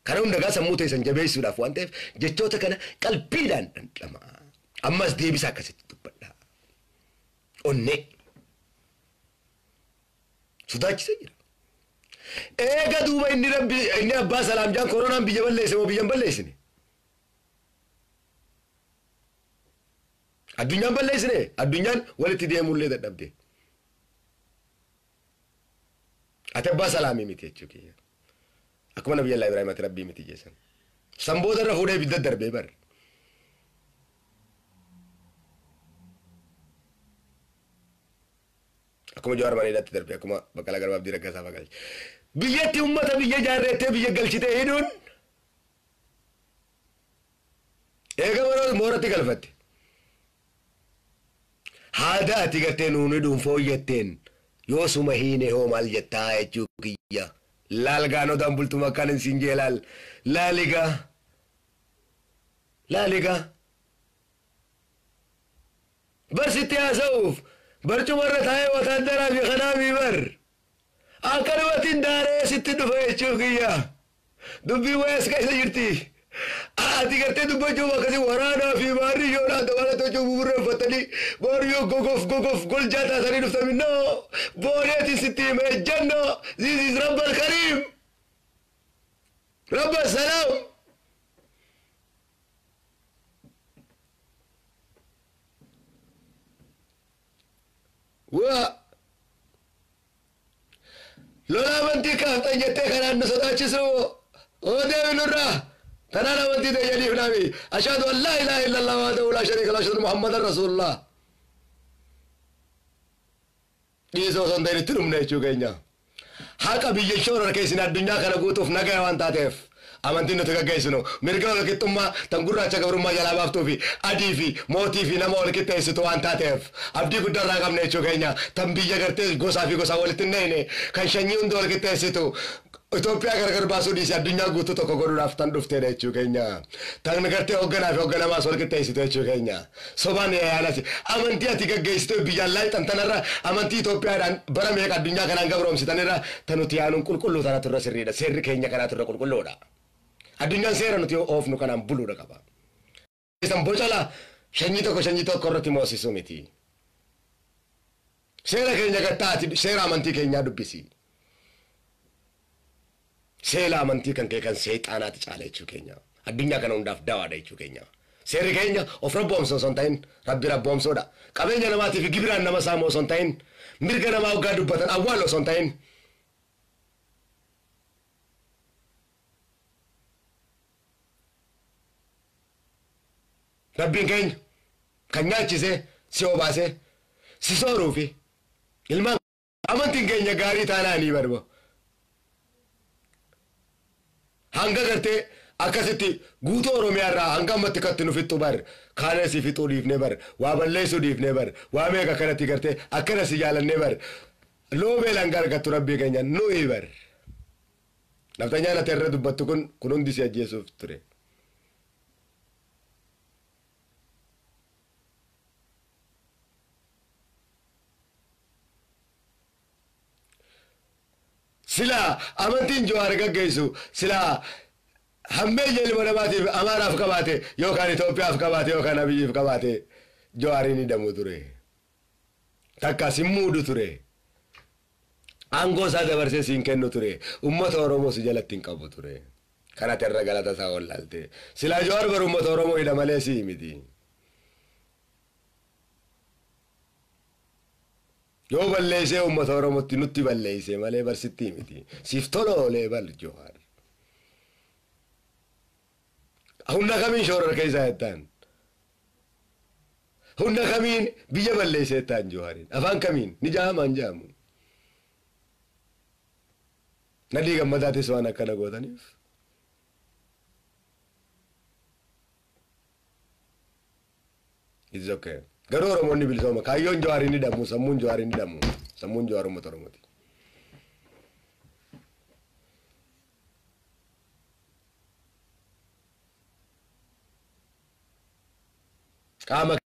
Kana hunda gaa sammuu teessan jabeessuudhaaf waan ta'eef jechoota kana qalbiidhaan dhandhama. Ammas deebisa akkasitti dubbadha. Onnee sodaachisee jira. Eega duuba inni rabbi inni abbaa salaam jaan koronaan biyya balleesse moo biyya hin balleessine? Addunyaan balleessine addunyaan walitti deemuullee dadhabde. Ati abbaa salaamii miti jechuu kiyya. Akkuma nabiyyallaa Ibraahim ati rabbii miti jeessan. Sanboota irra fuudhee ibidda darbee bar. Akkuma Jawaar Maneedhaatti darbe akkuma Baqqalaa Garbaa Abdii Raggaasaa fa'aa galche. Biyyatti uummata biyya ijaarreettee biyya galchitee hidhuun eega mooratti galfatte. Haada ati gartee nuun hidhuun fooyyatteen yoo suma hiine hoo maal jettaa jechuu kiyya. Laal gaanodaan bultuma akkaan hin siin jee laal. Laaligaa. Laaligaa. Barsitti haasa'uuf barcuma irra taa'ee wataaddaraa fi kanaamii bar. Akkanumatti daaree sitti dhufa jechuu kiyya. Dubbii wayaas keessa jirti. Ati gartee dubbachuuf akkasii waraanaa fi maarriyyoodhaan dabalatoo cuubuu burreeffatanii maarriyyoo gogof gogof goljaa taasanii dhuftami noo booneeti sitti hima ejjannoo this is Rabbal Kariim Rabbal Salaam. Waa lola amantii kaaftan jettee kanaan nu sodaachisu oo deemi nurraa. Tanaan amantii ta'e jedhiif naami. Ashhadu an laa ilaaha illallah wahdahu laa shariika lahu ashhadu Muhammadan rasuulullah. Dhiisoo osoo hin ta'in itti dhumne jechuu keenya. Haqa biyya shoora keessin addunyaa kana guutuuf nagaya waan taateef Amantiin nuti gaggeessinu mirga walqixxummaa tan gurraacha gabrummaa jalaa baaftuu fi adii fi mootii fi nama walqixxeessitu waan taateef abdii guddaa irraa qabna jechuu keenya. Tan biyya gartee gosaa fi gosaa walitti hin naqne kan sanyii hunda walqixxeessitu Itoophiyaa gargar baasuu dhiisee addunyaa guutuu tokko godhuudhaaf tan dhufteedha jechuu keenya. Tan gartee hoogganaa fi hoogganamaas walqixxeessitu jechuu keenya. Sobaan yaanasi amantii ati gaggeessite biyyaan laayixan tanarra amantii Itoophiyaadhaan bara meeqa addunyaa kanaan gabroomsitanirra tan nuti yaanuun qulqulluu tanatu irra sirriidha. Seerri keenya kanaatu irra qulqulluudha. Addunyaan seera nuti oofnu kanaan buluudha qaba. Isan bocala sanyii tokko irratti moosisuu miti. Seera keenya gattaati seera amantii keenyaa dubbisi. Seera amantii kan kee kan seexaanaati caala jechuu keenya. Addunyaa kana hundaaf dawaadha jechuu keenya. Seerri keenya of rabboomsoo osoo hin ta'in rabbi rabboomsoodha. Qabeenya namaatii fi gibiraan nama saamu osoo hin ta'in mirga namaa hoggaa dubbatan awwaalu osoo hin ta'in. Rabbiin keenya kan nyaachisee si obaasee si sooruu fi ilmaan amantiin keenya gaarii taanaanii barba. Hanga gartee akkasitti guutuu Oromiyaa irraa hanga ammatti katti nu fixxu bar kaana si fixuu dhiifnee bar waa balleessuu dhiifnee bar waa meeqa kanatti gartee akkana si jaalannee bar loobee langaa argattu rabbii keenya nuyi bar. Naftanyaan ati irra dubbattu kun hundi si ajjeesuuf ture. Sila amantiin Jawaar gaggeessu sila hammeeyya ilma namaatiif Amaaraaf qabaate yookaan Itoophiyaaf qabaate yookaan Abiyyiif qabaate Jawaariin hidhamu ture. Takka si muudu ture. Aangoo isaa dabarsee siin kennu ture. Uummata Oromoo si jalatti hin qabu ture. Kanatti irra galata isaa wallaalte. Sila Jawaar bara uummata Oromoo hidha malee si miti. Yoo balleessee uummata Oromootti nutti balleessee malee barsitti miti. Siif tola oolee bal Jawaar. Humna kamiin shooror keessaa jettaan? Humna kamiin biyya balleessee jettaan Jawaariin? Afaan kamiin? Ni jaamaa hin jaamu. Nadhii gammadaatis waan akkana gootaniif. It's okay. Garuu Oromoonni bilisooma. Kaayyoon Jawaariin hidhamu, sammuun Jawaariin hidhamu. Sammuun Jawaar uummata Oromooti. Qaama